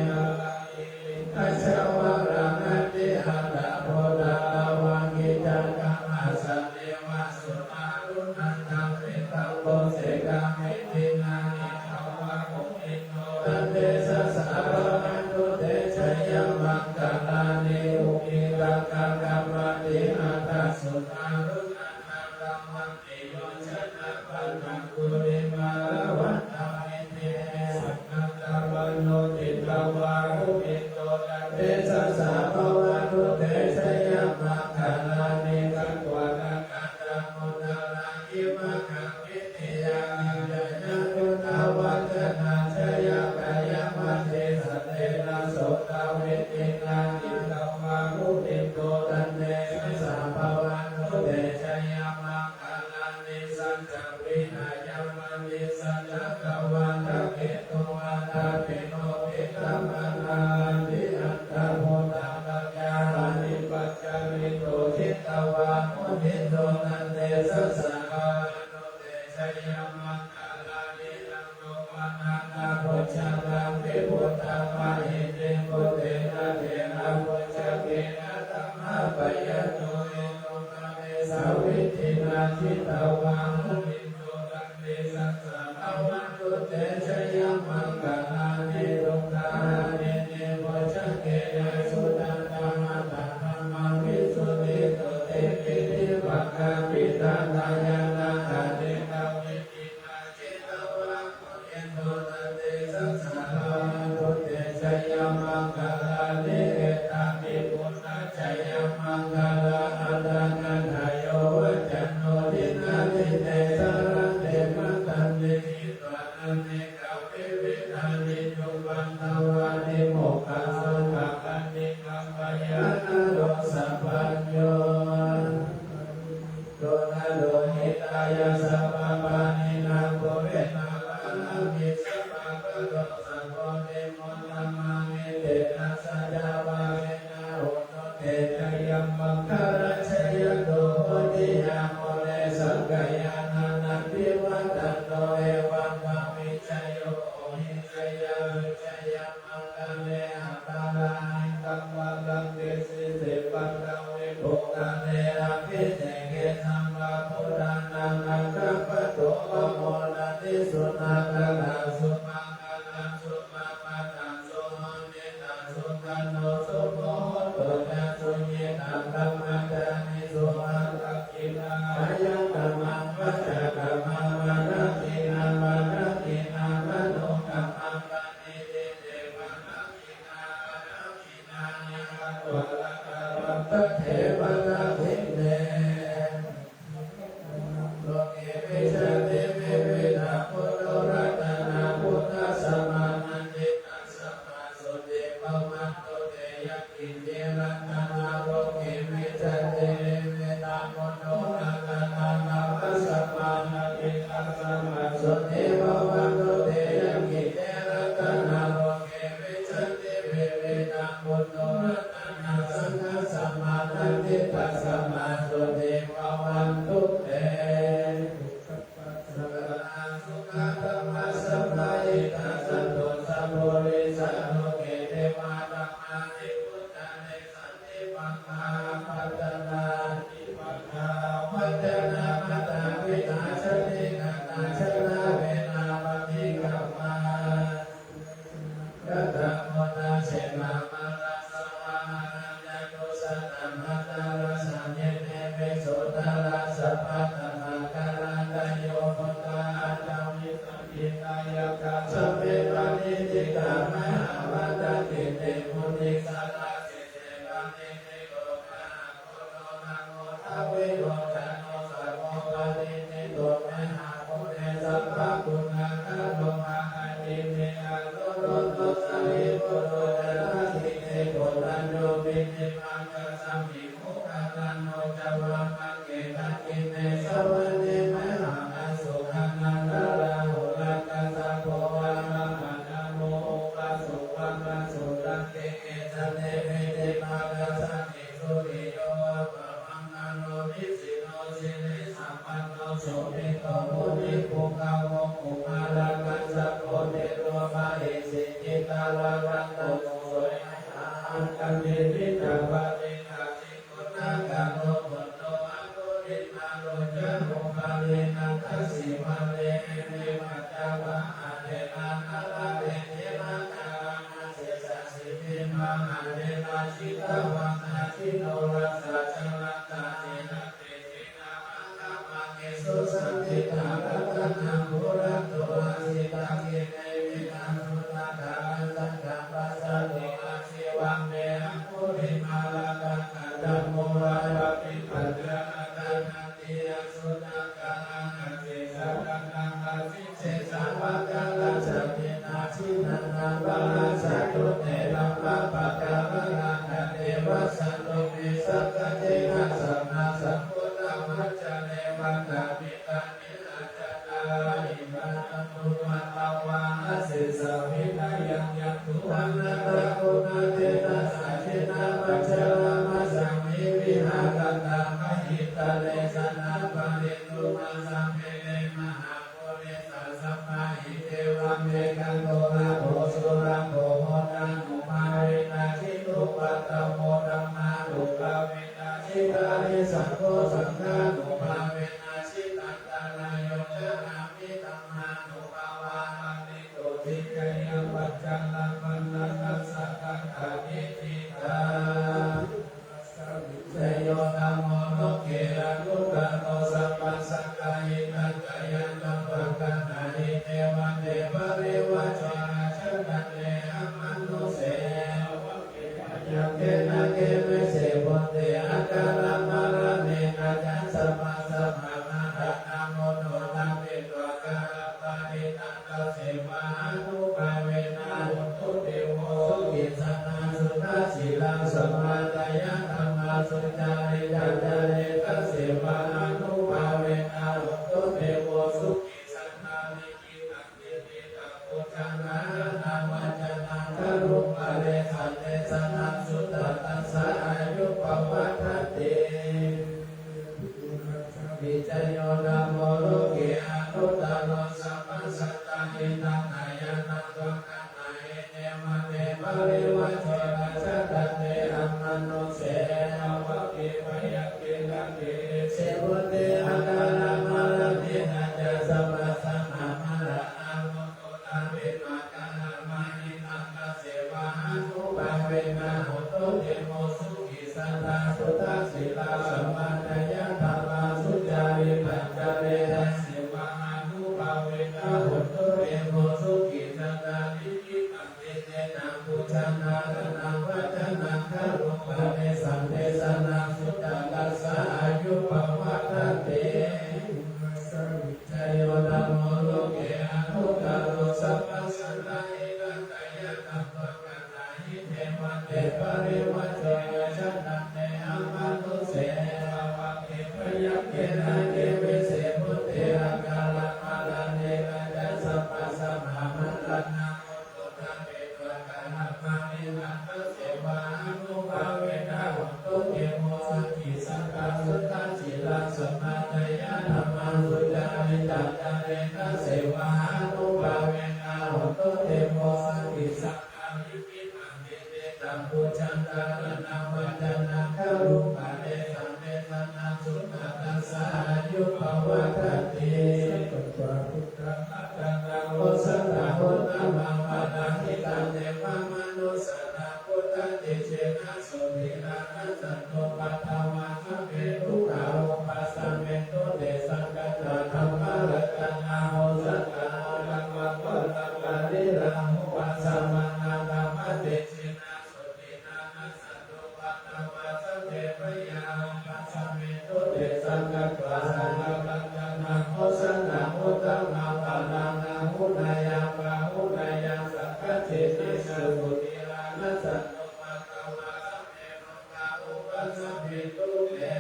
Gajavaraṃ atimattabhūtaṃ dāvaggicakkamasanīva sudāruṇantaṃ mettambusekavidhinā jitavā munindo tantejasā bhavatu te jayamaṅgalāni. Ukkhittakhaggamatihatthasudāruṇantaṃ dhāvantiyojanapathaṅgulimālavantaṃ iddhībhisaṅkhatamano jitavā munindo tantejasā bhavatu te jayamaṅgalāni. Katvāna kaṭṭhamudaraṃ iva gabbhinīyā ciñcāya duṭṭhavacanaṃ janakāyamajjhe santena somavidhinā jitavā munindo tantejasā bhavatu te jayamaṅgalāni. Saccaviharamatisaccakavādaketuṃ vādābhiropitamanaṃ atiandhabhūtaṃ paññāpadīpajalito jitavā munindo tantejasā bhavatu te jayamaṅgalāni. Nandopanandabhujagaṃ vibudhaṃ mahiddhiṃ puttena therabhujagena damāpayanto iddhūpadesavidhinā jitavā munindo tantejasā bhavatu te jayamaṅgalāni. Duggāhadiṭṭhibhujagena sudaṭṭhahatthaṃ brahmaṃ visuddhijutimiddhibakābhidhānaṃ ñāṇāgadena vidhinā jitavā munindo tantejasā bhavatu te jayamaṅgalāni. Etāpi buddhajayamaṅgalaaṭṭhagāthā yo vācano dinadine sarate matandī hitvānanekavividhāni cupaddavāni mokkhaṃ sukhaṃ adhigameyya naro sapañño. Dunnado hitāya sabbapāṇinaṃ pūretvā pāramī sabbā patto sambodhimuttamaṃ etena saccavajjena hotu te jayamaṅgalaṃ. Jayanto bodhiyā mūle sakyānaṃ nandivaḍḍhano evaṃ tvaṃ vijayo hohi jayassu jayamaṅgale aparājitapallaṅke sīse paṭhavipokkhare abhiseke sabbabuddhānaṃ aggappatto pamodati. Sunakkhattaṃ sumaṅgalaṃ supabhātaṃ suhuṭṭhitaṃ sukhaṇo sumuhutto ca suyiṭṭhaṃ brahmacārisu ārakkhitvā yāmamaṃ pañcakammaṃ padakkhiṇaṃ padakkhiṇaṃ manokammaṃ paṇidhī te padakkhiṇā padakkhiṇāni katvāna labhantatthe padakkhiṇe. Loke vijjati vividhā puthu ratanaṃ buddhasamaṃ nanditasmā sotthī bhavantu te. Yaṅkiñci ratanaṃ loke vijjati vividhā puthu ratanaṃ bhuddhasamaṃ nanditasmā sotthī bhavantu te. Yaṅkiñci ratanaṃ loke vijjati vividhā puthu ratanaṃ saṅghasamaṃ nanditasmā sotthī bhavantu te. Sukhaṃ supabhātaṃ sukhaṃ dhammaṃ samāhita santo sappurisā loke devā dhammā di puttane santi pakkhā apattanā di pakkhā avañcanā mātā pitā jātikattā janakā verā paṭikkama. Katā buddhajayamaṅgalaaṭṭhagāthā. Catusatta mattarasāni visuddhā rājabhaddamakarandayo buddhā aṭṭhavīsa- tthitāyakā sabbe paṇḍitikā mahāpaṇḍitikāmunisārā sīse paṇḍitikho mahākuṇo naviro jāno sabbo paṇḍitikho mahākuṇe sabbaguṇā Sita ratanaṃ purato āsi, dakkhiṇe mettasuttakaṃ, saññapassato āsi, vāme aṅgulimālakaṃ. Khandhamoraparittañca āṭānāṭiyasuttakaṃ, ākāse chadanaṃ āsi, sesā pākārantaradhāpinā. Jiṇānāṃ pāṇasādo te dhammā, pākāralaṅkatī vasanto me. Sattathena sammāsambuddho, vācale vandāmi tanti. Ajjhattaṃ hitvānanubhāvā, asesā vinayaṃ yantu. Anākulā therā saccena, pañcamā sāmi vihārattha. Mahītale janaparittuma, sāmike mahāpurisāsabhā. Iccevamekanto rāhubhū surabbhū, buddhānubhāvena jitupaddavo. Dhammānubhāvena jitārisaṅgho, saṅghānubhāvena jitantarāyo. Ca abhidhammānubhāvapālito, vicayapaccallābhapālakassa, kattā kiñcitā. Vijayo dhammo loke anuttaro, sabbasattahitatthāya taṃ vaḍḍhāma. Iccevante parivajje rājadaṇḍe amanusse, bhavagge byagghe nāge vise bhūte, akālamaraṇena ca sabbasmā maraṇā mutto. Tappitvā kālaṃ parittaṃ, tasevā ānubhāvena hotu devo sukhī. Sadā suddhasīlaṃ samādāya, dhammaṃ sucaritaṃ care, tasevā ānubhāvena hotu devo sukhī. Sadā likkhitaṃ cintitaṃ, pūjā dhāraṇā vācanaṃ, garuṃ pāresaṃ desanaṃ, suddhattassa āyu pavaḍḍhatīti. Vijayo dhammo loke anuttaro, sabbasattahitatthāya taṃ vaḍḍhāma. Iccevante parivajje rājadaṇḍe amanusse, bhavagge byagghe nāge vise bhūte, akālamaraṇena ca sabbasmā maraṇā mutto. Tappitvā kālaṃ parittaṃ, tasevā ānubhāvena hotu devo sukhī. Sadā suddhasīlaṃ samādāya, dhammaṃ sucaritaṃ care, tasevā ānubhāvena hotu devo sukhī. Sadā likkhitaṃ cintitaṃ, pūjā dhāraṇā vācanaṃ, garuṃ pāresaṃ desanaṃ, suddhattassa āyu pavaḍḍhatīti. Vijayo dhammo loke anuttaro, sabbasattahitatthāya taṃ vaḍḍhāma. Iccevante parivajje rājadaṇḍe amanusse, bhavagge byagghe nāge vise bhūte, akālamaraṇena ca sabbasmā maraṇā mutto. Tappitvā kālaṃ parittaṃ, tasevā ānubhāvena hotu devo sukhī. Sadā suddhasīlaṃ samādāya, dhammaṃ sucaritaṃ care, tasevā ānubhāvena hotu devo sukhī. Sadā likkhitaṃ cintitaṃ, pūjā dhāraṇā vācanaṃ, garuṃ pāresaṃ desanaṃ, suddhattassa āyu pavaḍḍhatīti. Sakkatvā buddhaṃ bhagavantaṃ, osathaṃ uttamaṃ varaṃ, hitāya devamanussānaṃ, buddhatejena sotthinā, nassantupaddavā sabbe, dukkhā vūpasamentu te. Sakkatvā dhammaratanaṃ, osathaṃ uttamaṃ varaṃ, pariḷāhū vāsamaṇā, dhammatejena sotthinā, nassantupaddavā sabbe, bhayā vūpasamentu te. Sakkatvā saṅgharatanaṃ, osathaṃ uttamaṃ varaṃ, āhuneyyaṃ pāhuneyyaṃ, saṅghassenena sotthinā, nassantupaddavā sabbe, rogā vūpasamentu te.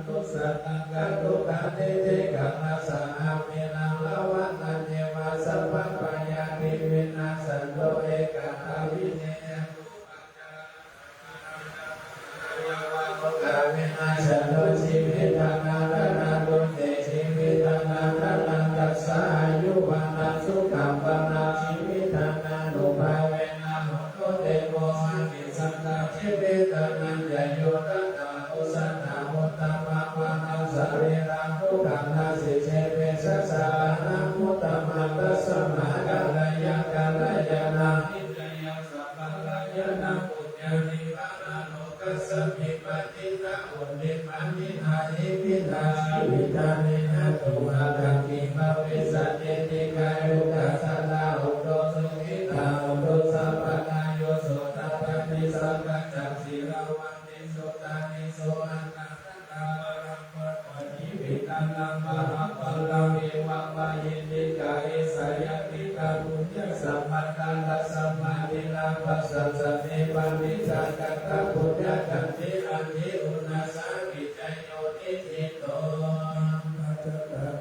Tusitaṃ khātuṃ, khātiṃ dīgharattaṃ, āmiraṃ ravamaṇḍiyaṃva, sabbabhayāpi vinassantu, ekadā vineyya rogā vinassantu, jīvitadāraṃ rakkhantu te, jīvitadāraṃ. Tassa āyu vaṇṇaṃ sukhaṃ balaṃ, jīvitadānubhāvena hotu devo sukhī. Sadā jīvitadaññayo, tathā osathaṃ uttamaṃ varaṃ, sarīraṃ dukkham nassi, jīvissā saraṇaṃ uttamaṃ. Tasmā kālāya kalyāṇaṃ, hitaṃ sabbakalyāṇaṃ, puññāni paralokasmiṃ, patiṭṭhā hoti pāṇinā. Iminā Iddhāni na tu bhaddamti bhavissatiti. Dīghāyukā sadā hontu, sukhitā hontu sabbadā. Yo sotapaddi sabbadhaṃ sīlavantesu, tānesu antaradhammānaṃ buddho jīvitaṃ yāva aparaṃ vivamahīti. Kāyesāya ṭhitā puññasamphadā, tasmā dīnā pasāsati paṇḍitā. Katapuññatandi adi uṇhissavijayo niṭṭhito.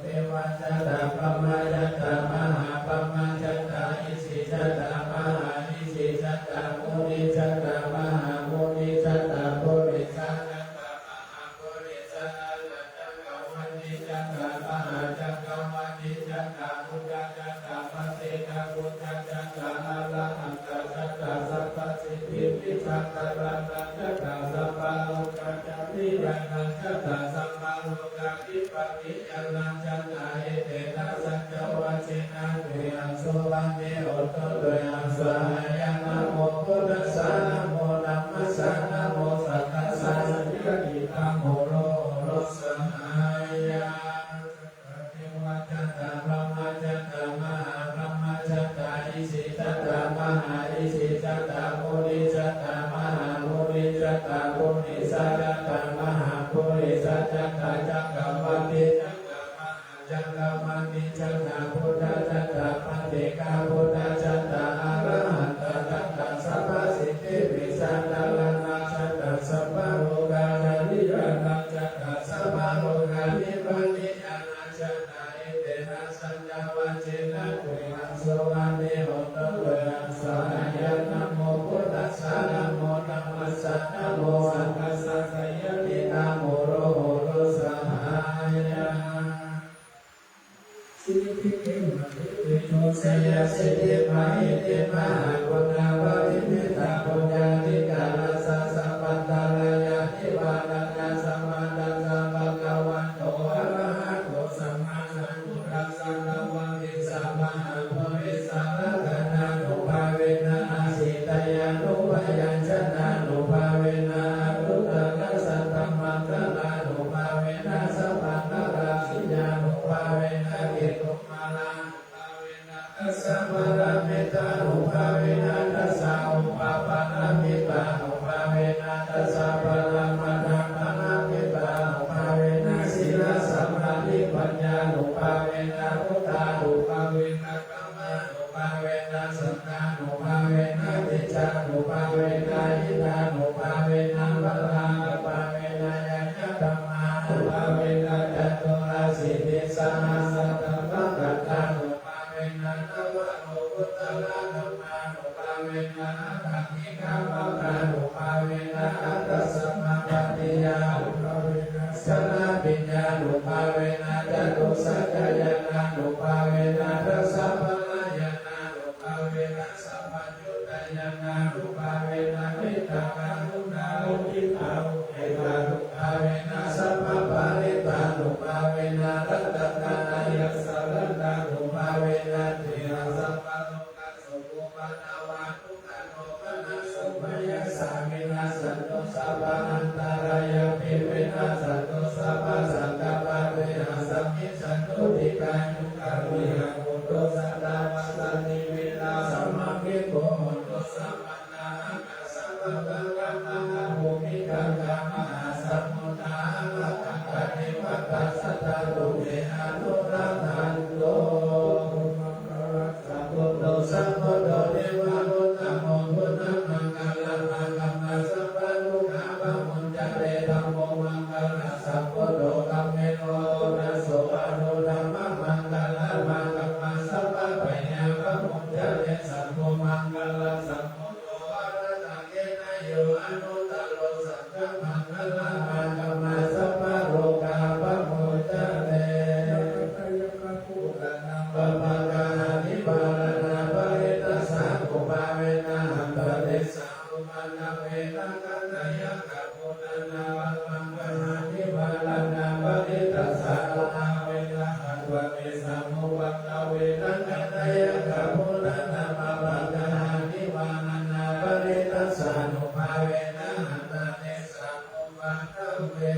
Devā jātā brahmā jātā mahābrahmā jātā, isi jātā mahāisi jātā, muni jātā mahāmuni jātā, purisā jātā mahāpurisā. Aṭṭhacakravātī jātā mahācakravātī jātā, udājātā paccekabuddhā jātā, arahantā jātā sabbasiddhivijjācaraṇā jātā, sabbalokācariyaṇā jātā, sabbalokādhipatiñāṇā jātā. Etena saccavajjena tuyhaṃ suvatthi hotu, tuyhaṃ svāhāya. Namo buddhassa, namo dhammassa, namo saṅghassa. Jayasiddhi namo hotu, hotu sabbasampattisiddhiyā. Devā jātā brahmā jātā mahābrahmā jātā, isi jātā mahāisi jātā, muni jātā mahāmuni jātā, purisā jātā mahāpurisā jātā, cakravātī jātā mahācakravātī jātā, buddhā jātā paccekabuddhā jātā, arahantā jātā sabbasiddhivijjācaraṇā jātā, sabbalokācariyaṇā jātā, sabbalokādhipatiñāṇā jātā. Etena saccavajjena tuyhaṃ suvatthi hotu, tuyhaṃ svāhāya. Namo buddhassa, namo dhammassa, namo saṅghassa. Jayasiddhi namo hotu, hotu sabbasampattisiddhiyā. Siddhi jayasiddhi mahiddhi, mahāguṇāparimitapuññādhikārassa sabbantarāyanivāraṇasamatthassa bhagavato arahato sammāsambuddhassa navāgīsā mahāpurisalakkhaṇānubhāvena, asītyānubyañjanānubhāvena, aṭṭhuttarasatamaṅgalānubhāvena, sabbaṇṇaraṃ jiyānubhāvena, ketumālānubhāvena, dasapāramitānubhāvena, dasaupaparamitānubhāvena, dasaparamatthapāramitānubhāvena, sīlasamādhipaññānubhāvena, buddhānubhāvena, dhammānubhāvena, saṅghānubhāvena, tejānubhāvena, iddhānubhāvena, balānubhāvena, ñāṇānubhāvena, caturāsītisahassadhammakkhandhānubhāvena, navalokuttaradhammānubhāvena, aṭṭhahikamaggānubhāvena, aṭṭhasamāpattiyānubhāvena, chaḷabhiññānubhāvena, catusaccañāṇānubhāvena, dasabalañāṇānubhāvena, sabbaññutañāṇānubhāvena, mettākaruṇāmuditāupekkhānubhāvena, sabbaparittānubhāvena, ratanattayasaraṇānubhāvena, tiyāsabbalokā sokaparidevanā, dukkhadomanassupāyāsā vinassantu, sabbaantarāyāpi vinassantu, sabbasaṅkappā te asmiṃ samijjhantu, dīghāyukā viya hotu, satavassajīvitā samaṅgiko hotu, sabbattha āgaccha sabbattaṃ, kammaṭṭha bhūmigaṅgā mahāsamuddā, ālakappā devatā, sadā tumhe anurakkhantu. Buddho sambuddho devauttamo, buddhamaṅgalamāgamma, sabbadukkhā pamuñcare. Dhammo maṅgalasambuddho, dhammino puriso varuna, dhammamaṅgalamāgamma, sabbabhayā pamuñcare. Saṅgho maṅgalasambuddho, arahaṃ etaṃ yo anuttaro, saṅgho maṅgalamuttamaṃ, sabbarogā pamuñcare. Pāpaggahanivāraṇā, parittassānubhāvena, hantvā tesānuppattave, nakkhattayakkhabhūtānaṃ, pāpaggahanivāraṇā, parittassānubhāvena, hantvā tesānuppattave, nakkhattayakkhabhūtānaṃ, pāpaggahanivāraṇā, parittassānubhāvena, hantvā tesānuppattave.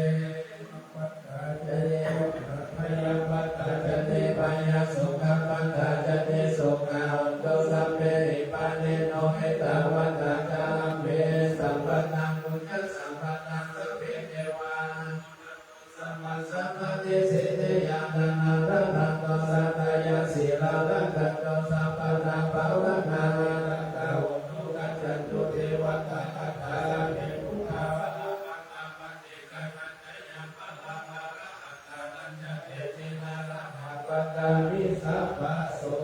Rakkhantu sabbadā bhavanā viratā hontu gacchantu devatā. Kattāyāpi buddhā balappattā paccekaghattayā balappattā arahantānañca tejena rakkhaṃ bandhāmi sabbaso.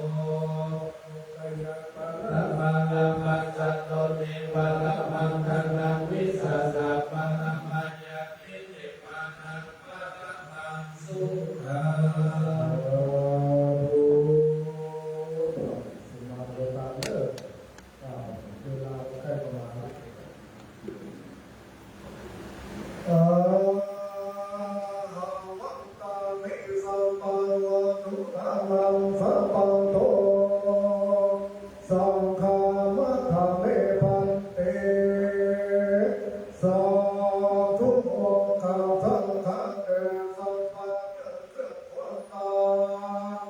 Bhayappattā balappattā sotthi balamakkhaṇaṃ vijjācaraṇaṃ paramaṃ ñāṇaṃ paṭibhānaṃ paramaṃ sukhaṃ. สาธุ สมาทานเด้อ อ่า เวลาใกล้จะมาแล้ว Ahaṃ vandāmi sabbaṃ vatthu dharaṃ sabbaṃ to saṅghamagga me bhante. Sādhu ขอข้าพเจ้าทั้งหลาย สรรพสัตว์ทั้งหลาย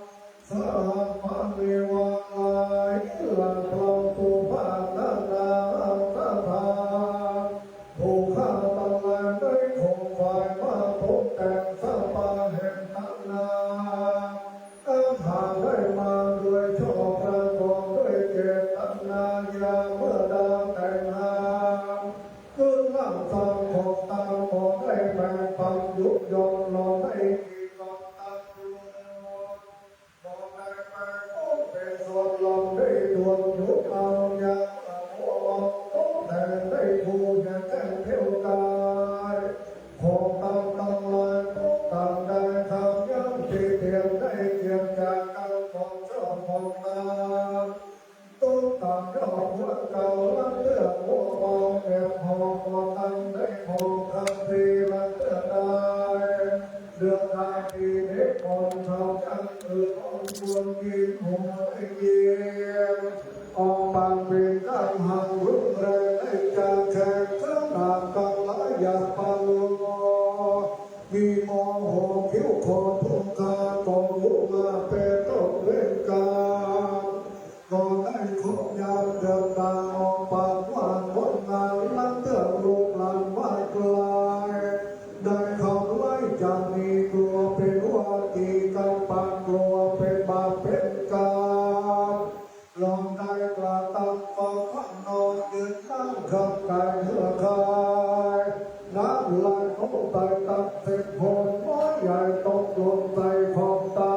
Sabbapāṇi ทั้งหลาย และพระผู้พันนานาอัตถา ผู้ข้าทั้งหลายได้ของฝ่ายมาตกแต่ง sabbahetaṇā อัตถาได้มาโดยชอบประกอบด้วยเจตนายาเมื่อดาแต่งงาน คือลาบสามของตนขอได้แบ่งปันยุยงลงให้กิจของตน ขอได้แบ่งปันเป็นส่วนลงได้ทวนยุเอายาโมเอาตกแต่งได้ผู้อย่างแจ้งเที่ยวกาย ของตนทั้งหลายทุกท่านได้ทำย่อมติเตียนได้เกียรติจากกรรมของชอบของตน ทุกท่านย่อมควรเก่าละเตื้อหัวเบาแอบหอบก่อตั้งได้ของคำพีละเตื้อได้ เรื่องราวที่เด็กของเขาจังคือของควรกินหัวได้ยิน ออกปากเป็นข้างหางรุ่งแรงได้จากแขกขนาดกำละหยาบปาโล มีโมโหคิ้วขอทุกข์คาของลูกมาเป็นต้นเวรกรรม ก็ได้ครบยามเดินทางออกปากว่าคนงานละเตื้อลูกหลานว่าไกล ได้คำไล่จากนี้กลัวเป็นว่าตีกันปากกลัวเป็นบาปเป็นกรรม ลองได้กระทำความนอนยืนนั่งขับกายเหื่อคาย น้ำลายของตายตั้งเส้นโพนน้อยใหญ่ตกหล่นใส่ของตา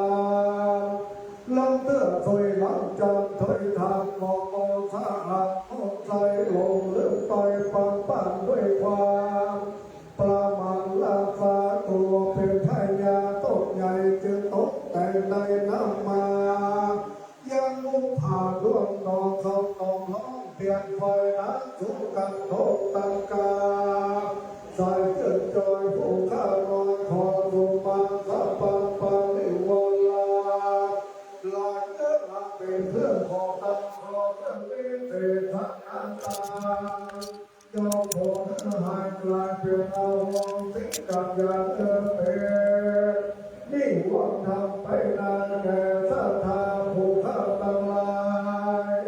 ลำเตื้อถ้วยล้างจานถ้วยถาดหม้อหม้อสะอาดหม้อใสลงลึกไปปังปังด้วยความประมาทละสาตัวเป็นพญาต้นใหญ่จึงตกแต่งในน้ำมา ยังมุขผาด้วงนองสองนองร้องเตียนไฟน้ำสูงกันโทษตังกา สายเกิดจอยผู้ข้าน้อยขอสุมาสะปังปาริวารา หลายเกิดหลักเป็นเพื่อนของตังขอเพื่อนวิเศษสักอันตา จงผลหายกลายเป็นอาวรณ์สิ้นกัญญาเดินเป็นนิวรณ์ธรรมไปนานแก่ศรัทธาผู้ข้าทั้งหลาย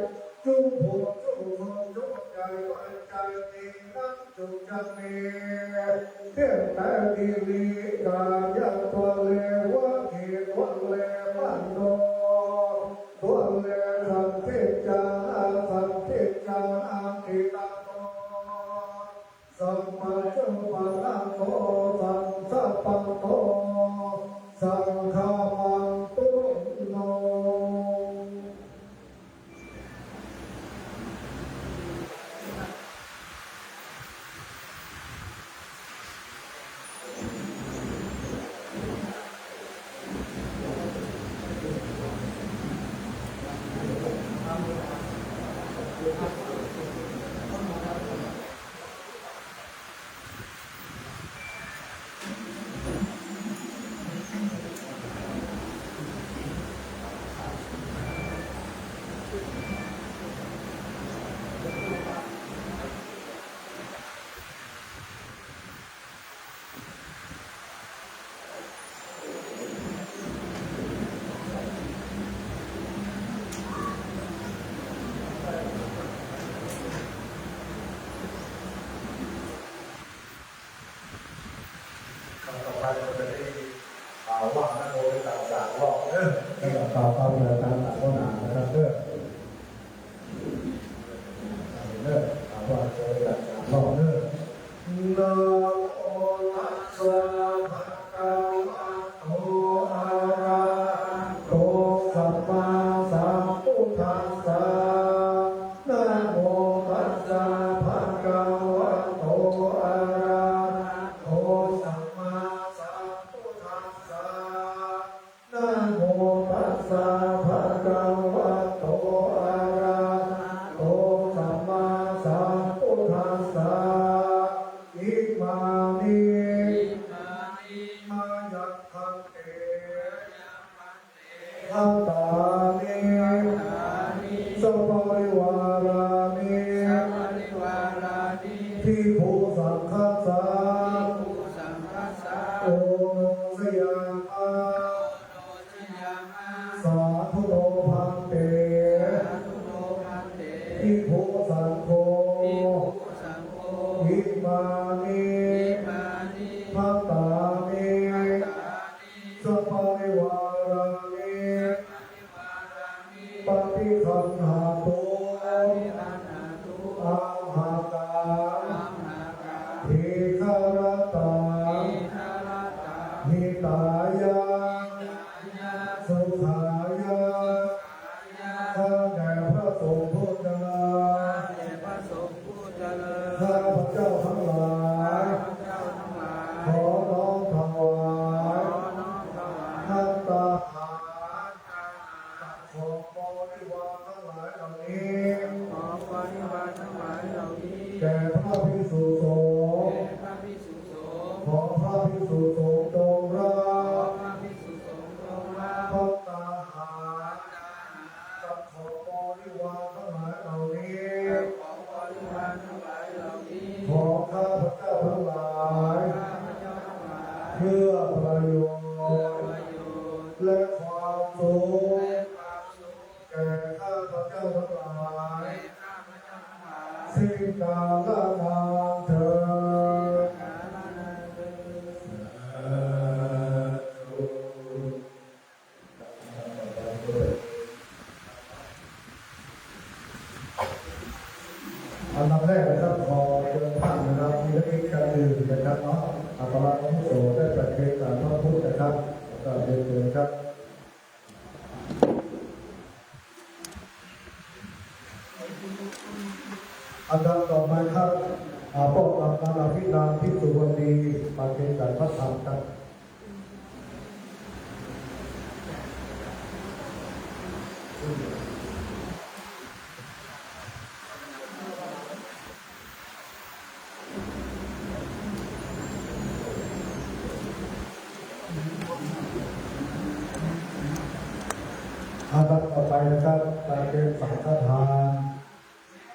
จุ่มผู้จุ่มคนจุ่มใจไว้ใจดีนั้นจุ่มจังมีเพียงแต่ดีลีกายะตัวเลวะขีตัวเลมโน ตัวเลสันติจานาสันติจานาติตังโน สัมปัญญุปะนะโต สังสะปะโต สังฆามังตุโน paṭiggaṇhatu amhākaṃ dīgharattaṃ hitāya sukhāya ข้าแต่พระสงฆ์ผู้เจริญ ข้าพเจ้าทั้งหลาย ขอน้อมถวาย ภัตตาหาร ของบริวารทั้งหลายเหล่านี้ แก่พระภิกษุสงฆ์ ขอพระภิกษุสงฆ์จงรับ ภัตตาหาร กับของบริวารทั้งหลายเหล่านี้ ของข้าพเจ้าทั้งหลาย เพื่อประโยชน์ และความสุข แก่ข้าพเจ้าทั้งหลาย สิ้นกาลนานเทอญ สาธุ อันดับแรกนะครับ ขอเชิญท่านนะครับ มีนักกิจการอื่นนะครับเนาะ อัครอาวุโสได้จัดเตรียมสารพระพุทธนะครับ ก็เรียนเชิญครับ อันดับต่อไปครับ อ่า พวกกำนันอภินันท์ ภิกษุณี มาเตรียมสารพระธรรมครับ อันดับต่อไปนะครับ การเตรียมสังฆทาน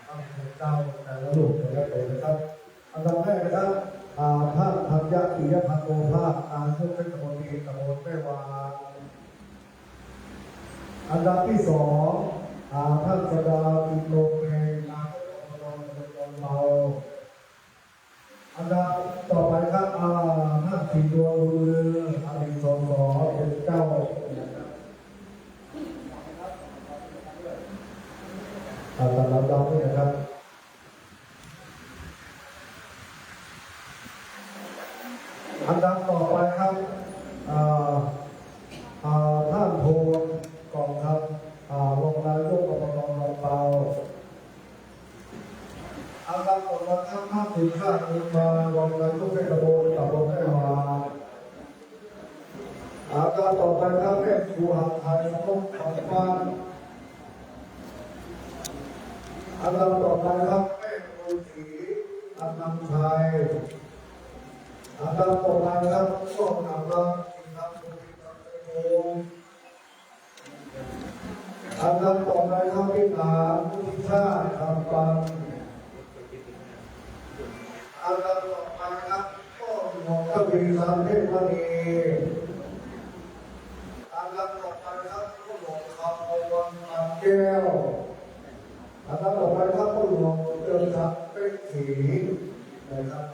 ท่านเจ้าแต่ละรูปแต่ละตนนะครับ อันดับแรกนะครับ อ่า ท่านธัญญะ ปิยพันโนภาส นายกเทศมนตรีตำบลแม่วาง อันดับที่สอง อ่า ท่านสดา อินโนเพลง นายกอบต.ตำบลดอนเบา อันดับต่อไปครับ อ่า ท่านศรีนวล บุญลือ อดีต สส เป็นเจ้า อ่า ตามลำดับนี่นะครับ อันดับต่อไปครับ อ่า อ่า ท่านโพน กล่องคำ อ่า รองนายกอบต.ดอนเบา อันดับต่อมาครับ ท่านสุชาติ บุญมา รองนายกเทศมนตรีตำบลแม่วาง อันดับต่อไปครับ แม่ครูหาไทย นกคำปั้น อันดับต่อไปครับ แม่ครูศรี อนันต์ชัย อันดับต่อไปครับ พ่อกำนัน อินทร์ บุญ อันดับต่อไปครับ พี่หลาน วุฒิชาติ คำปัน อันดับต่อไปครับ พ่อหลวงทวี สันเทพมณี อันดับต่อไปครับ พ่อหลวงคำพวง ปานแก้ว อันดับต่อไปครับ พ่อหลวงเติมศักดิ์ เป๊กศรี นะครับ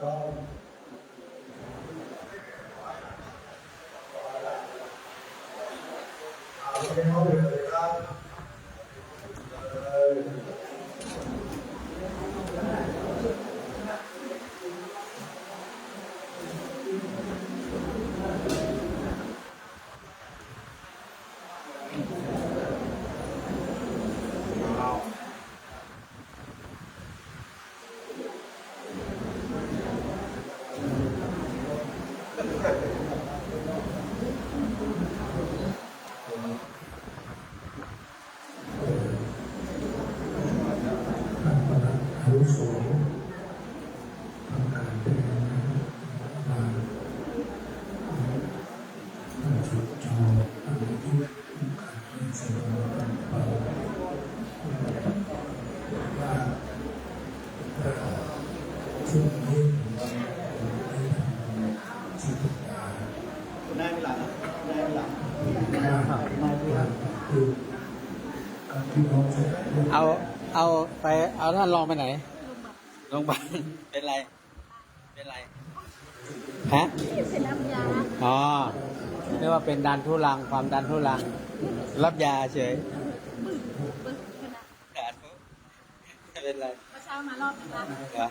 อาวุโส ทำการเป็นประธาน เอา เอาไป เอาท่านรองไปไหน โรงพยาบาล เป็นไร เป็นไร ฮะ เป็นรับยา อ๋อ เรียกว่าเป็นดันทุรัง ความดันทุรัง รับยาเฉย เมื่อเช้ามารอบหนึ่งละ เหรอ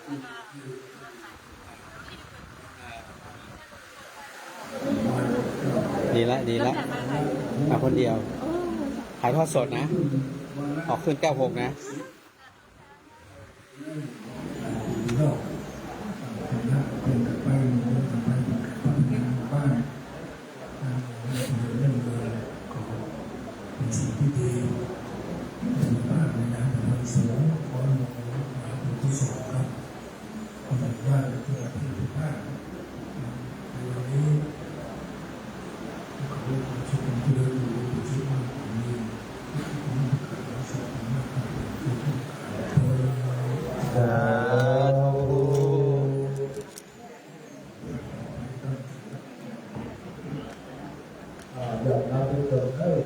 ดีละดีละ ตั้งแต่มาใหม่ มาคนเดียว โอ้ ถ่ายทอดสดนะ ออกขึ้น เก้าหก นะ เป็นไปมีเรื่องไปพัฒนาบ้านเรื่องเงินก็เป็นสิ่งที่ดีเป็นบ้านในงานประทับสงฆ์ขอหลวงปู่ที่สองครับขออนุญาตเพื่อที่ทุกท่านในวันนี้ขอให้ความสุขความเจริญอยู่เป็นชีวิตของมี สาธุ อย่างนั้นเป็นต้นเอ้ย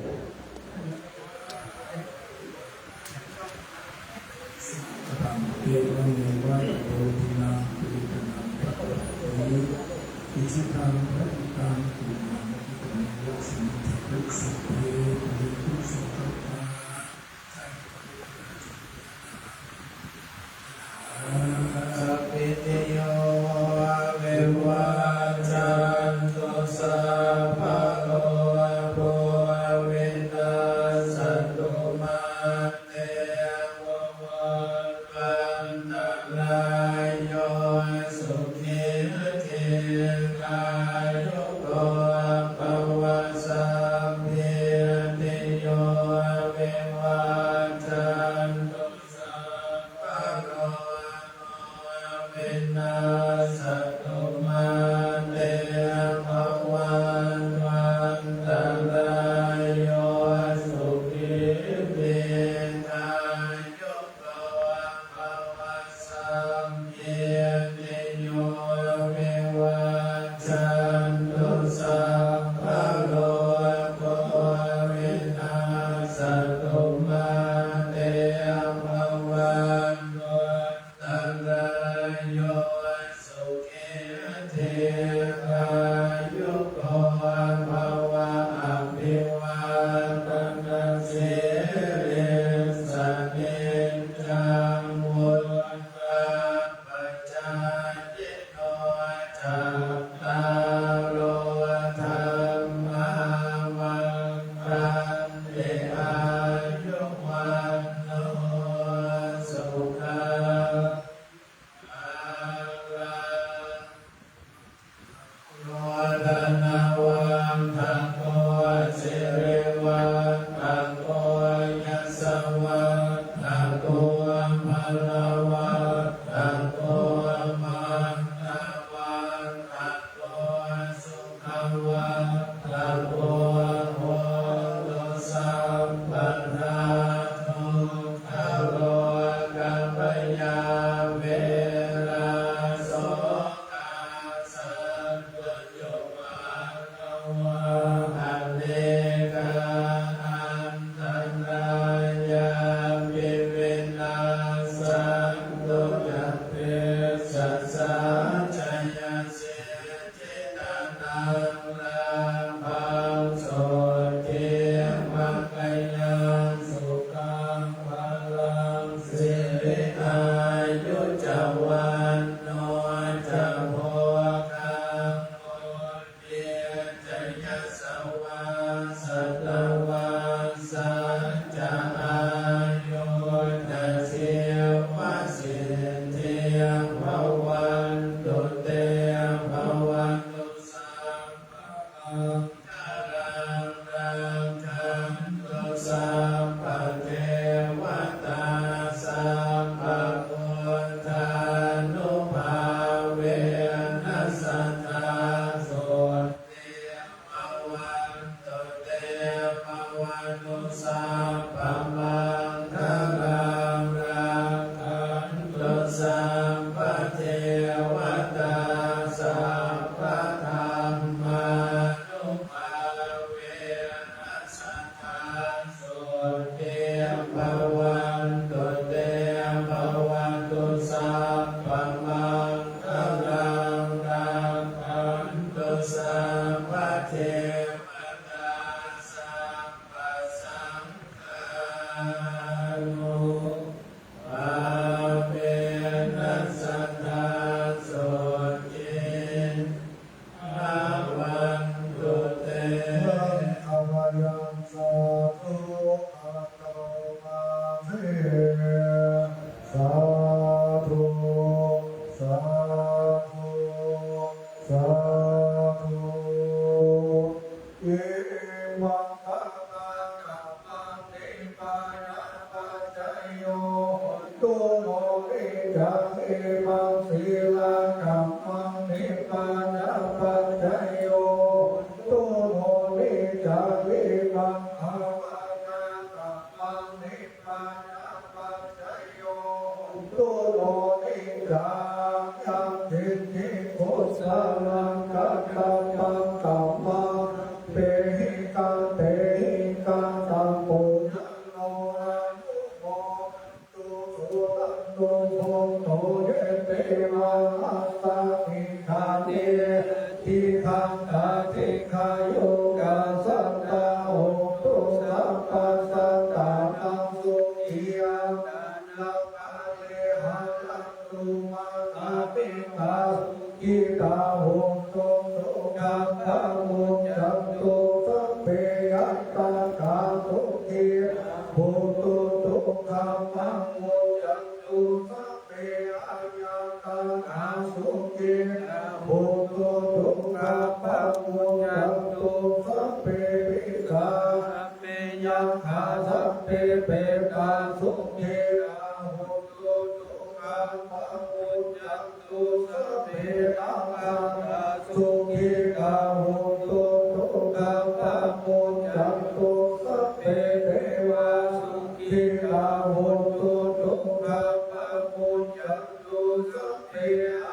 Sabbītiyo vivajjantu, innaṃ paṇidhī bhavatvantarāyo, sukhī dīghāyuko bhava. tu no niccaṃ, imaṃ sīlakammaṃ nibbānapaccayo. Tu no niccaṃ, imaṃ bhāvanākammaṃ nibbānapaccayo. Tu no niccaṃ, yaṅkiñci kusalaṃ katabbaṃ, tammaṃ sabbehi katehi kataṃ puññaṃ no anumo Sunaṇṭu bhonto ye devā, asmiṃ ṭhāne adhigatā, dīghāyukā sattā hontu, sabbasattānaṃ sukhī attānaṃ pariharantu. Mātā pitā sukhitā hontu, sukhaṃ pamuñcantu. Sabbe ñātakā sukhitā hontu, dukkhā pamuñcantu. Sabbe aññātakā sukhitā hontu, dukkhā pamuñcantu. Sabbe pisā, sabbe yakkhā, sabbe petā sukhitā hontu, dukkhā pamuñcantu. Sabbe nakkhattā sukhitā hontu, dukkhā pamuñcantu. Sabbe devā sukhitā hontu, dukkhā pamuñcantu. Sabbe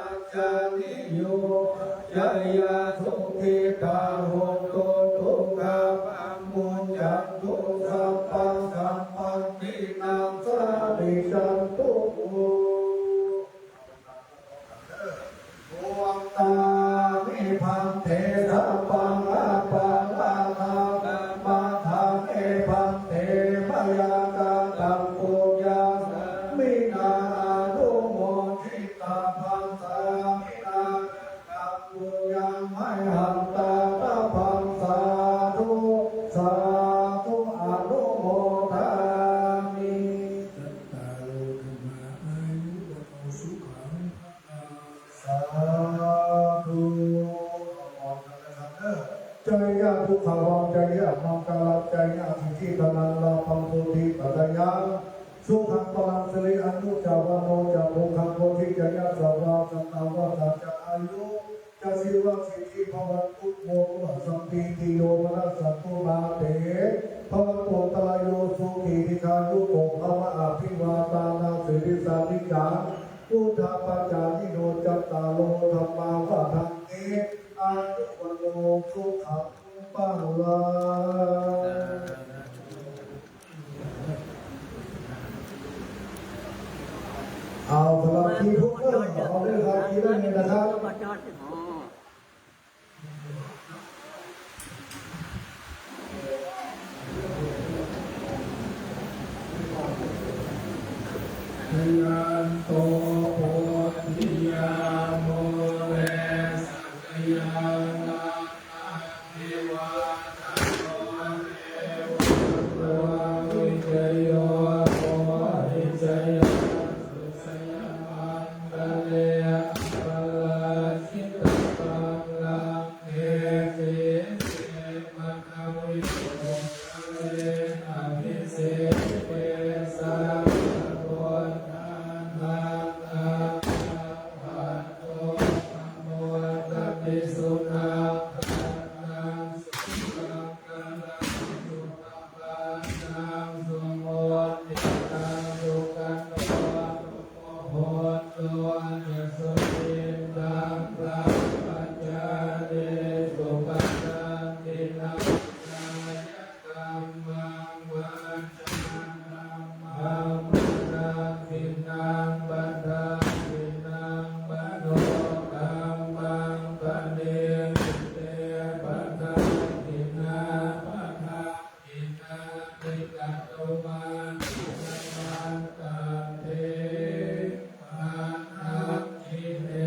ācariyupajjhāyā sukhitā hontu, dukkhā pamuñcantu. Sabbasampattinānaṃ samijjhantu. Vandāmi bhante, sabbaṃ aparādhaṃ khamatha me bhante, mayā kataṃ puññaṃ sāminā anumoditabbaṃ, sāminā kataṃ puññaṃ mayhaṃ dātabbaṃ, sādhu sādhu anumodāmi. Cattāro dhammā āyu vaṇṇo sukhaṃ balaṃ. Sādhu. เอาพรกันนะครับเด้อ Jayya dukkhavaṃ jayya maṅgalaṃ, jayya siddhi dhanaṃ lābhaṃ sotthi bhāgyaṃ sukhaṃ balaṃ, siri āyu ca vaṇṇo ca bhogaṃ vuḍḍhī ca yasavā, satavassā ca āyū ca jīvasiddhī bhavantu no. Sabbītiyo vivajjantu, mā te bhavatvantarāyo, sukhī dīghāyuko bhava. Abhivādanasīlissa niccaṃ vuḍḍhāpacāyino, cattāro dhammā vaḍḍhanti, āyu vaṇṇo sukhaṃ balaṃ. เอาสำหรับทีมทุกคน เอาเลยครับ ทีละหนึ่งนะครับ Jayanto bodhiyā mūle sakyānaṃ nandivaḍḍhano, evaṃ tvaṃ vijayo hohi jayassu jayamaṅgale, aparājitapallaṅke sīse paṭhavipokkhare, abhiseke sabbabuddhānaṃ aggappatto pamodati. Sunakkhattaṃ sumaṅgalaṃ supabhātaṃ suhuṭṭhitaṃ, sukhaṇo sumuhutto ca suyiṭṭhaṃ brahmacārisu, padakkhiṇaṃ kāyakammaṃ vācākammaṃ padakkhiṇaṃ, padakkhiṇaṃ manokammaṃ paṇidhī te padakkhiṇā, padakkhiṇāni katvāna labhantatthe padakkhiṇe.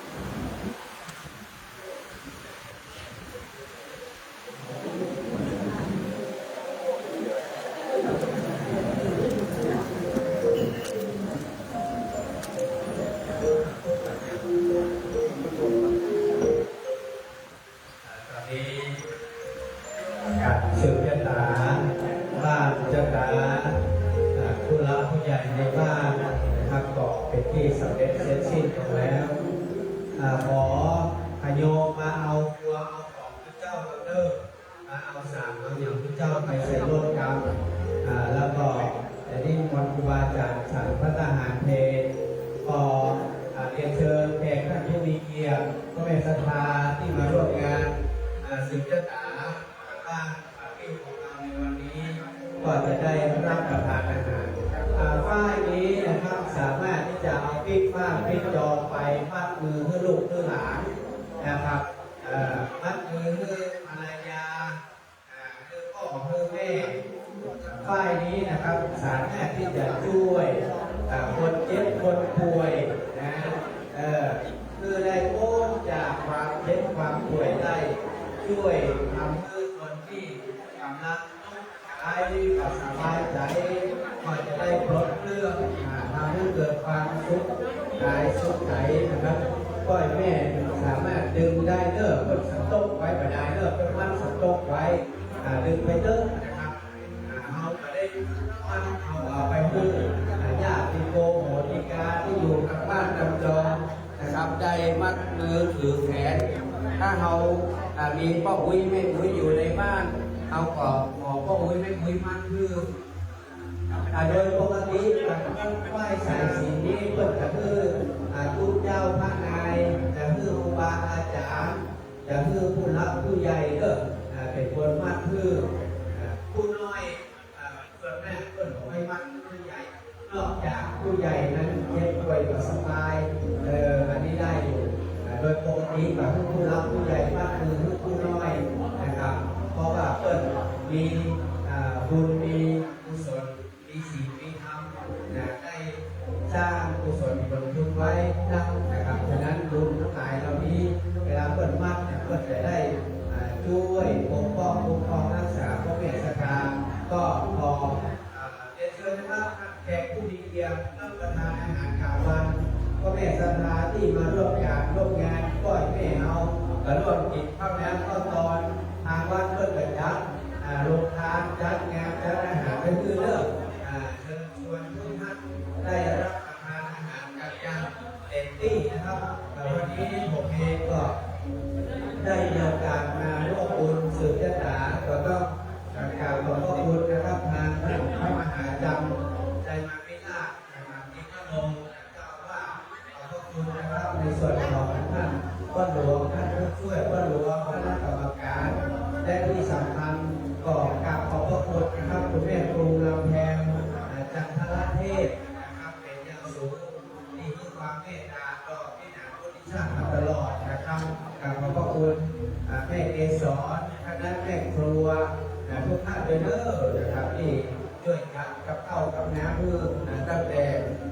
ตอนนี้ การ ในบ้านนะครับ ก็เป็นที่สำเร็จเสร็จสิ้นลงแล้ว อ่า ขอขะโยมมาเอาครัวเอาของพระเจ้าเด้อ มาเอาสารเอาอย่างพระเจ้าไปใส่รถครับ อ่า แล้วก็จะนิมนต์ครูบาอาจารย์ฉันภัตตาหารเพล ก็ อ่า เรียนเชิญแขกท่านผู้มีเกียรติ พ่อแม่ศรัทธาที่มาร่วมงาน อ่า สืบชะตาบ้านป่าปิ้วของเราในวันนี้ ก็จะได้รับประทานอาหาร อ่า ฝ้ายนี้นะครับ สามารถที่จะเอาปิ๊กบ้านปิ๊กจองไปมัดมือให้ลูกให้หลานนะครับ เอ่อ มัดมือให้ภรรยา อ่า ให้พ่อให้แม่ ฝ้ายนี้นะครับ สามารถที่จะช่วย อ่า คนเจ็บคนป่วยนะ เอ่อ คือได้พ้นจากความเจ็บความป่วยได้ ช่วยทำให้คนที่กำลังทุกข์กายก็สบายใจ ก็จะได้ปลดเปลื้อง อ่า ทำให้เกิดความสุขกายสุขใจนะครับ พ่อแม่สามารถดึงได้เด้อ เพิ่นสต๊อกไว้บ่ได้เด้อ เพิ่นมัดสต๊อกไว้ อ่า ดึงไปเด้อนะครับ อ่า เฮาก็ได้มัดเอา เอาไปให้ อ่า ญาติโกโหติกาที่อยู่กับบ้านกำจองนะครับ ได้มัดมือถือแขน ถ้าเฮา อ่า มีป้ออุ๊ยแม่อุ๊ยอยู่ในบ้าน เฮาก็ขอป้ออุ๊ยแม่อุ๊ยมัดมือ อ่า โดยปกติการไหว้สายสิญจน์นี้เพิ่นจะคือ อ่า คุณเจ้าพระนาย จะคือครูบาอาจารย์ จะคือผู้หลักผู้ใหญ่เด้อ อ่า เป็นคนมัดคือ อ่า ผู้น้อย อ่า ส่วนมากเพิ่นบ่ค่อยมัดผู้ใหญ่ นอกจากผู้ใหญ่นั้นเจ็บป่วยก็สบาย เออ อันนี้ได้อยู่ อ่า โดยปกติก็คือผู้หลักผู้ใหญ่มัดคือผู้น้อยนะครับ เพราะว่าเพิ่นมี อ่า บุญมีกุศล มีศีลมีธรรมนะ ได้สร้างกุศลผลบุญไว้นักนะครับ ฉะนั้นบุญทั้งหลายเหล่านี้ เวลาเพิ่นมัดเนี่ย เพิ่นจะได้ อ่า ช่วยปกป้องคุ้มครองรักษาพ่อแม่ศรัทธา ก็ขอ อ่า เรียนเชิญนะครับ แขกผู้มีเกียรติรับประทานอาหารกลางวัน พ่อแม่ศรัทธาที่มาร่วมงานร่วมงาน พ่อแม่เฮาก็ร่วมกินข้าวน้ำข้าวตอน ทางวัดเพิ่นก็จัด อ่า โรงทาน จัดงาน จัดอาหารไว้คือเด้อ อ่า เชิญชวนทุกท่านได้รับประทานอาหารกันอย่างเต็มที่นะครับ แต่วันนี้ผมเองก็ได้มีโอกาสมาร่วมบุญสืบชะตา ก็ต้องกราบขอบพระคุณนะครับ ทางท่านพระมหาจำ ใจมาพิราช นะครับ นิพพานโน เจ้าอาวาส ขอบพระคุณนะครับ ในส่วนของท่านพ่อหลวง ท่านผู้ช่วยพ่อหลวง คณะกรรมการ และที่สำคัญก็กราบขอบพระคุณนะครับ คุณแม่ครูลำแพง อ่า จันทรเทพนะครับ เป็นอย่างสูง ที่มีความเมตตาต่อพี่น้องผู้ที่สร้างมาตลอดนะครับ กราบขอบพระคุณ อ่า แม่เกสร คณะแม่ครัว อ่า ทุกท่านด้วยเด้อนะครับ ที่ช่วยจัดกับข้าวกับน้ำเพื่อ อ่า ตั้งแต่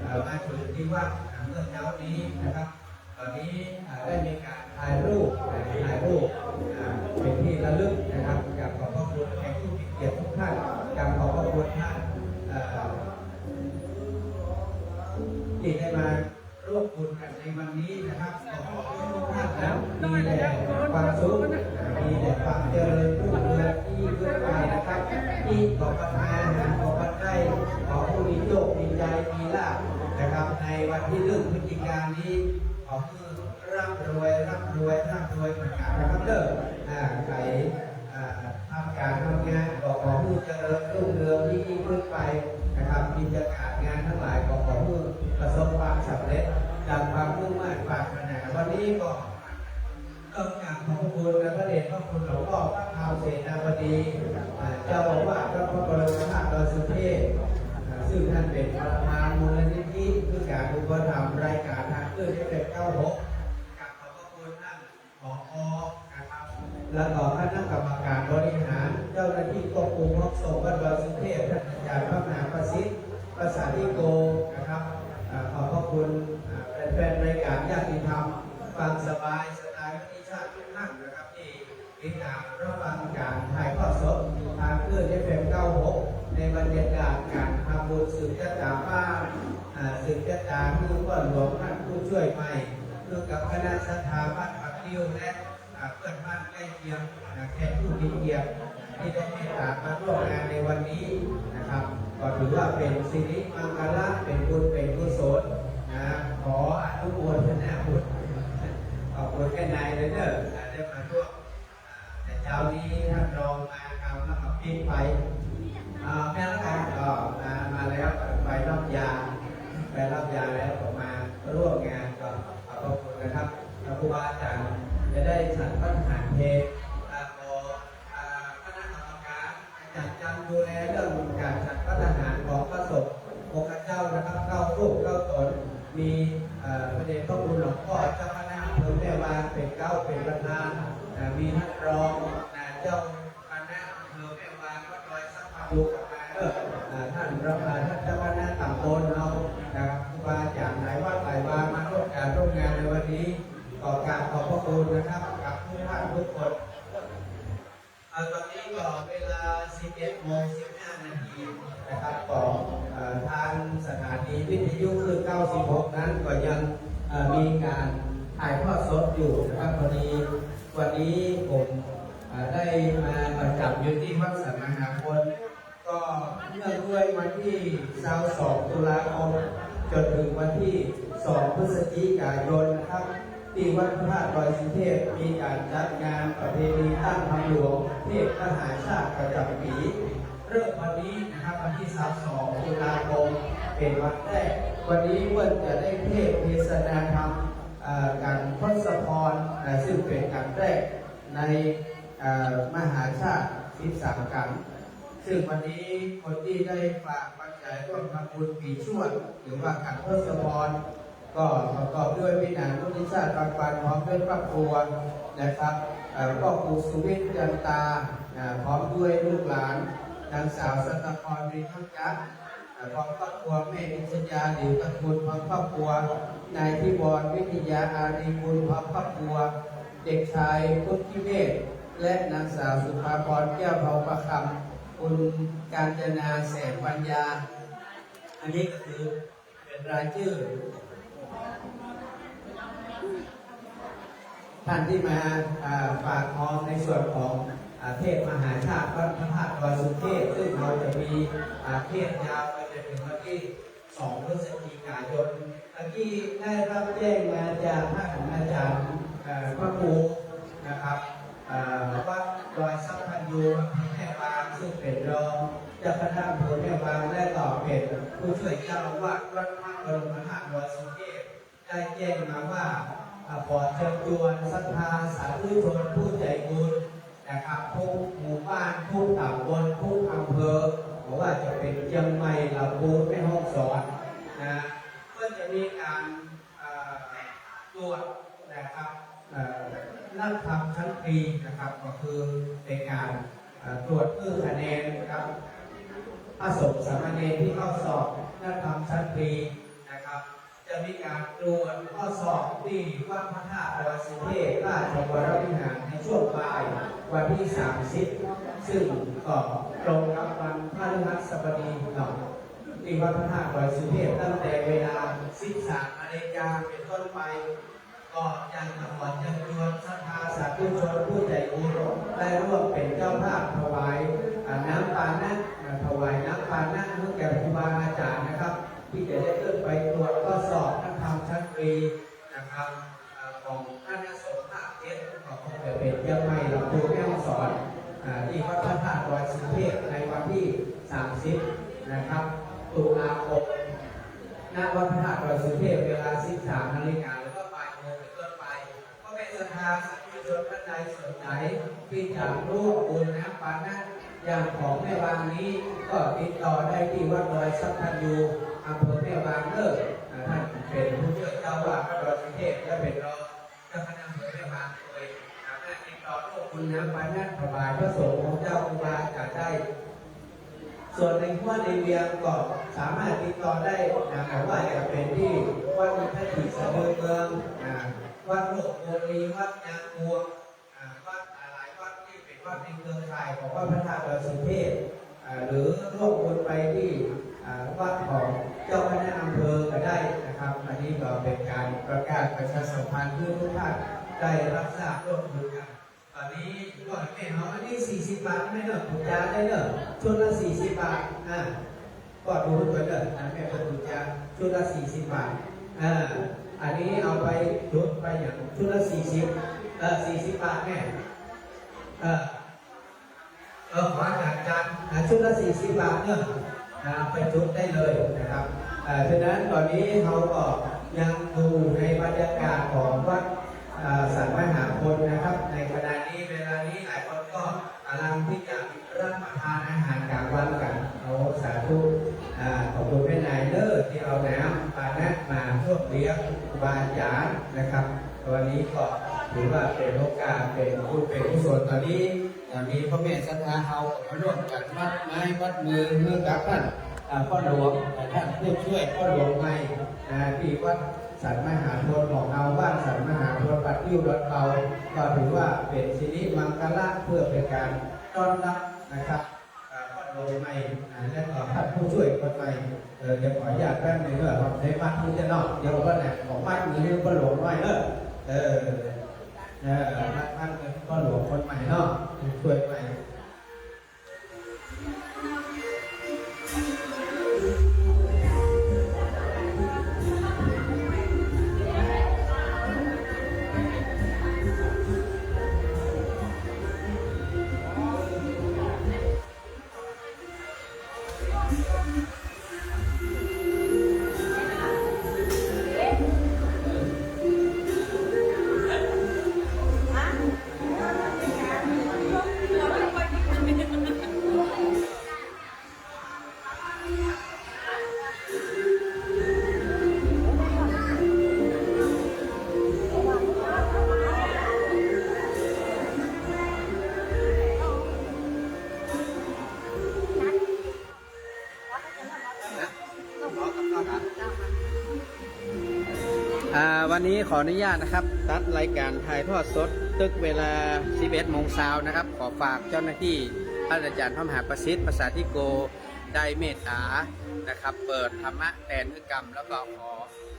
อ่า มาถึงที่วัด อ่า เมื่อเช้านี้นะครับ ตอนนี้ อ่า ได้มีการถ่ายรูป อ่า ถ่ายรูป อ่า เป็นที่ระลึกนะครับ กราบขอบพระคุณแขกผู้มีเกียรติทุกท่าน กราบขอบพระคุณท่าน เอ่อ ที่ได้มาร่วมบุญกันในวันนี้นะครับ ขอให้ทุกท่านนะ มีแต่ความสุข มีแต่ความเจริญรุ่งเรืองยิ่งขึ้นไปนะครับ ที่ขอประทานอาหารขอประทาน ขอผู้มีโชค มีชัย มีลาภนะครับ ในวันที่หนึ่งพฤศจิกายนนี้ ขอให้ร่ำรวย ร่ำรวย ร่ำรวยเหมือนกันนะครับเด้อ อ่า ใคร อ่า ทำการทำงานก็ขอให้เจริญรุ่งเรืองยิ่งขึ้นไปนะครับ กิจการงานทั้งหลายก็ขอให้ประสบความสำเร็จดังความมุ่งมั่นปรารถนา วันนี้ก็ต้องกราบขอบพระคุณพระเดชพระคุณหลวงพ่อพระคราวเสนาบดี อ่า เจ้าอาวาสวัดพระบรมธาตุดอยสุเทพ อ่า ซึ่งท่านเป็นประธานมูลนิธิเพื่อการอุปถัมภ์รายการทางคลื่น เอฟเอ็ม เก้าหก กราบขอบพระคุณท่าน ผอ.นะครับ แล้วก็คณะกรรมการบริหาร เจ้าหน้าที่ควบคุมห้องส่งวัดดอยสุเทพ ท่านอาจารย์พระมหาประสิทธิ์ ประสาทธิโก นะครับ อ่า ขอบพระคุณ อ่า แฟนๆ รายการญาติธรรม ฟังสบายสไตล์วิถีชาติทุกท่านนะครับ ที่ติดตามรับฟังการถ่ายทอดสดทางคลื่น เอฟเอ็ม เก้าหก ในบรรยากาศการทำบุญสืบชะตาบ้าน อ่า สืบชะตาเพื่อพ่อหลวงท่านผู้ช่วยใหม่ ร่วมกับคณะศรัทธาบ้านป่าปิ้ว และ อ่าเพื่อนบ้านใกล้เคียงนะแขกผู้มีเกียรติที่ได้เมตตามาร่วมงานในวันนี้นะครับ ก็ถือว่าเป็นสิริมังคละเป็นบุญเป็นกุศลนะขออนุโมทนาบุญขอบคุณแม่นายเลยเด้ออ่าได้มาร่วมอ่าแต่เช้านี้ท่านรองมาทำแล้วก็ปิดไปอ่าแม่ละกันก็มามาแล้วไปรับยาไปรับยาแล้วก็มาร่วมงานก็ขอบพระคุณนะครับ พระครูบาอาจารย์จะได้ฉันภัตตาหารเพลอ่าขออ่าคณะกรรมการจัดจำดูแลเรื่องการฉันภัตตาหารของพระสงฆ์องค์เจ้านะครับเก้ารูปเก้าตน มีเอ่อพระเดชพระคุณหลวงพ่อเจ้าคณะอำเภอแม่วางเป็นเก้าเป็นประธานอ่ามีท่านรองนะเจ้าคณะอำเภอแม่วางวัดดอยสัมพันธ์ ดูกับมาเนอะอ่าท่านประธานท่านเจ้าคณะตำบลเนาะนะครับครูบาอาจารย์หลายวัดหลายวามาร่วมการร่วมงานในวันนี้ก็กราบขอบพระคุณนะครับกับทุกท่านทุกคนเอ่อตอนนี้ก็เวลา สิบเอ็ดโมงสิบห้านาทีนะครับของเอ่อทางสถานีวิทยุคลื่นเก้าสิบหกนั้นก็ยังเอ่อมีการถ่ายทอดสดอยู่นะครับพอดีวันนี้ผมเอ่อได้มาประจำอยู่ที่วัดสันมหาพล ก็เนื่องด้วยวันที่ ยี่สิบสอง ตุลาคม จนถึงวันที่ สอง พฤศจิกายนนะครับ ที่วัดพระธาตุดอยสุเทพมีการจัดงานประเพณีตั้งธรรมหลวงเทศมหาชาติประจำปี เริ่มวันนี้นะครับวันที่ ยี่สิบสอง ตุลาคม เป็นวันแรก วันนี้เพื่อนจะได้เทศน์เทศนาธรรมเอ่อการทศพรนะซึ่งเป็นการแรกในเอ่อมหาชาติ สิบสาม กัน ซึ่งวันนี้คนที่ได้ฝากปัจจัยร่วมทำบุญปีชวดหรือว่าการทศพร ก็ประกอบด้วยพี่นางนุชชาติ ปานปัน พร้อมด้วยครอบครัวนะครับเอ่อพ่อครูสุวิทย์ จันตาอ่าพร้อมด้วยลูกหลานนางสาวสัตพร รินทจักรอ่าพร้อมครอบครัวแม่อินทยา หลิวตระกูลพร้อมครอบครัวนายธิวร วิทยา อารีกุลพร้อมครอบครัว เด็กชายพุทธิเมธและนางสาวสุภาพร แก้วทองประคำคุณกาญจนา แสงปัญญา อันนี้ก็คือเป็นรายชื่อ ท่านที่มาอ่าฝากทองในส่วนของอ่าเทศมหาชาติวัดพระธาตุดอยสุเทพ ซึ่งเราจะมีอ่าเทศน์ยาวไปจนถึงวันที่ สอง พฤศจิกายน เมื่อกี้ได้รับแจ้งมาจากท่านอาจารย์เอ่อพระครูนะครับเอ่อวัดดอยสัพพัญญูอำเภอแม่วางซึ่งเป็นรองเจ้าคณะอำเภอแม่วางและก็เป็นผู้ช่วยเจ้าอาวาสวัดพระบรมธาตุดอยสุเทพ ได้แจ้งมาว่าอ่าขอเชิญชวนศรัทธาสาธุชนผู้ใจบุญนะครับทุกหมู่บ้านทุกตำบลทุกอำเภอบอกว่าจะเป็นเชียงใหม่ลำพูนแม่ฮ่องสอนนะเพื่อจะมีการอ่าตรวจนะครับเอ่อนักธรรมชั้นปีนะครับก็คือเป็นการเอ่อตรวจเพื่อคะแนนนะครับพระสงฆ์สามเณรที่เข้าสอบนักธรรมชั้นปีนะครับ จะมีการตรวจข้อสอบที่วัดพระธาตุดอยสุเทพราชวรวิหารในช่วงบ่ายวันที่ สามสิบ ซึ่งก็ตรงกับวันพฤหัสบดีเนาะที่วัดพระธาตุดอยสุเทพตั้งแต่เวลา สิบสามนาฬิกาเป็นต้นไป ก็อยากจะขอเชิญชวนศรัทธาสาธุชนผู้ใจบุญได้ร่วมเป็นเจ้าภาพถวายอ่าน้ำปานะอ่าถวายน้ำปานะให้แก่ครูบาอาจารย์นะครับ ที่จะได้ขึ้นไปตรวจข้อสอบนักธรรมชั้นปีนะครับเอ่อของคณะสงฆ์ภาคเจ็ดก็คงจะเป็นเชียงใหม่ลำพูนแม่ฮ่องสอนอ่าที่วัดพระธาตุดอยสุเทพในวันที่ สามสิบ นะครับตุลาคมณวัดพระธาตุดอยสุเทพเวลา สิบสามนาฬิกาหรือว่าบ่ายโมงเป็นต้นไป พ่อแม่ศรัทธาสาธุชนท่านใดสนใจที่จะร่วมบุญน้ำปานะอย่างของแม่วางนี้ ก็ติดต่อได้ที่วัดดอยสัพพัญญูอำเภอแม่วางเด้ออ่าท่านเป็นผู้ช่วยเจ้าอาวาสวัดดอยสุเทพและเป็นรองเจ้าคณะอำเภอแม่วางโดยสามารถติดต่อร่วมบุญน้ำปานะถวายพระสงฆ์องค์เจ้าครูบาอาจารย์ได้ ส่วนในห้วยในเวียงก็สามารถติดต่อได้นะแต่ว่าจะเป็นที่วัดอินทกิจสะเดินเมืองอ่าวัดโลกโพลีวัดยางพวงอ่าวัดหลายๆวัดที่เป็นวัดในเครือข่ายของวัดพระธาตุดอยสุเทพอ่าหรือร่วมบุญไปที่อ่าวัดของเจ้าคณะอำเภอก็ได้นะครับ อันนี้ก็เป็นการประกาศประชาสัมพันธ์เพื่อทุกท่าน ได้รับทราบร่วมมือกัน ตอนนี้ก็แม่เฮาอันนี้สี่สิบบาทแม่เนอะ ปู๋จาได้เนอะ ชุดละสี่สิบบาท อ่า ก็ดูตัวเนอะ อ่า แม่เพิ่นปู๋จา ชุดละสี่สิบบาท อ่า อันนี้เอาไปจุดไปอย่างชุดละสี่สิบ เออ สี่สิบบาทแม่ เออ เออ ขออาจารย์จันทร์ อ่า ชุดละสี่สิบบาทเนอะ อ่า ไปจุดได้เลยนะครับ เอ่อ ฉะนั้นตอนนี้เราก็ยังอยู่ในบรรยากาศของวัด อ่า สันมหาพลนะครับ ในขณะนี้เวลานี้หลายคนก็กำลังที่จะรับประทานอาหารกลางวันกัน เอา สาธุ อ่า ขอบคุณแม่นายเนอะที่เอาน้ำปานะมาร่วมเลี้ยงครูบาอาจารย์นะครับ วันนี้ก็ถือว่าเป็นโอกาส เป็นบุญเป็นกุศล ตอนนี้ อ่า มีพ่อแม่ศรัทธาเฮามาร่วมกันมัดไม้มัดมือ เพื่อกับท่าน อ่า พ่อหลวง อ่า ท่านผู้ช่วยพ่อหลวงใหม่ อ่า ที่วัดสันมหาพลของเฮา บ้านสันมหาพล วัดยิ้วดอนเบา ก็ถือว่าเป็นสิริมังคละ เพื่อเป็นการต้อนรับนะครับ อ่า พ่อหลวงใหม่ อ่า และก็ท่านผู้ช่วยคนใหม่ เออ เดี๋ยวขออนุญาตแป๊บหนึ่งเนอะ ผมได้มัดมือจะนอก เดี๋ยวก็แหละ ผมมัดมือให้พ่อหลวงหน่อยเนอะ เออ เออ มัด มัดมือพ่อหลวงคนใหม่เนาะ ผู้ช่วยใหม่ อ่า วันนี้ขออนุญาตนะครับ ตัดรายการถ่ายทอดสด ตึกเวลา สิบเอ็ดโมงเช้านะครับ ขอฝากเจ้าหน้าที่ ท่านอาจารย์พระมหาประสิทธิ์ ประสาทธิโก ได้เมตตานะครับ เปิดธรรมะแตนกรรม แล้วก็ขอ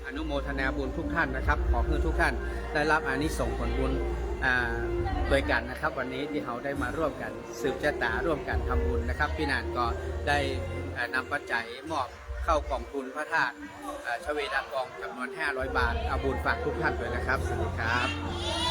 อนุโมทนาบุญทุกท่านนะครับ ขอให้ทุกท่านได้รับอานิสงส์ผลบุญ อ่า ด้วยกันนะครับ วันนี้ที่เราได้มาร่วมกันสืบชะตา ร่วมกันทำบุญนะครับ พี่หนานก็ได้ เอ่อ นำปัจจัยมอบเข้ากองทุนพระธาตุ เอ่อ ชเวดากองจำนวนห้าร้อยบาท เอาบุญฝากทุกท่านด้วยนะครับ สวัสดีครับ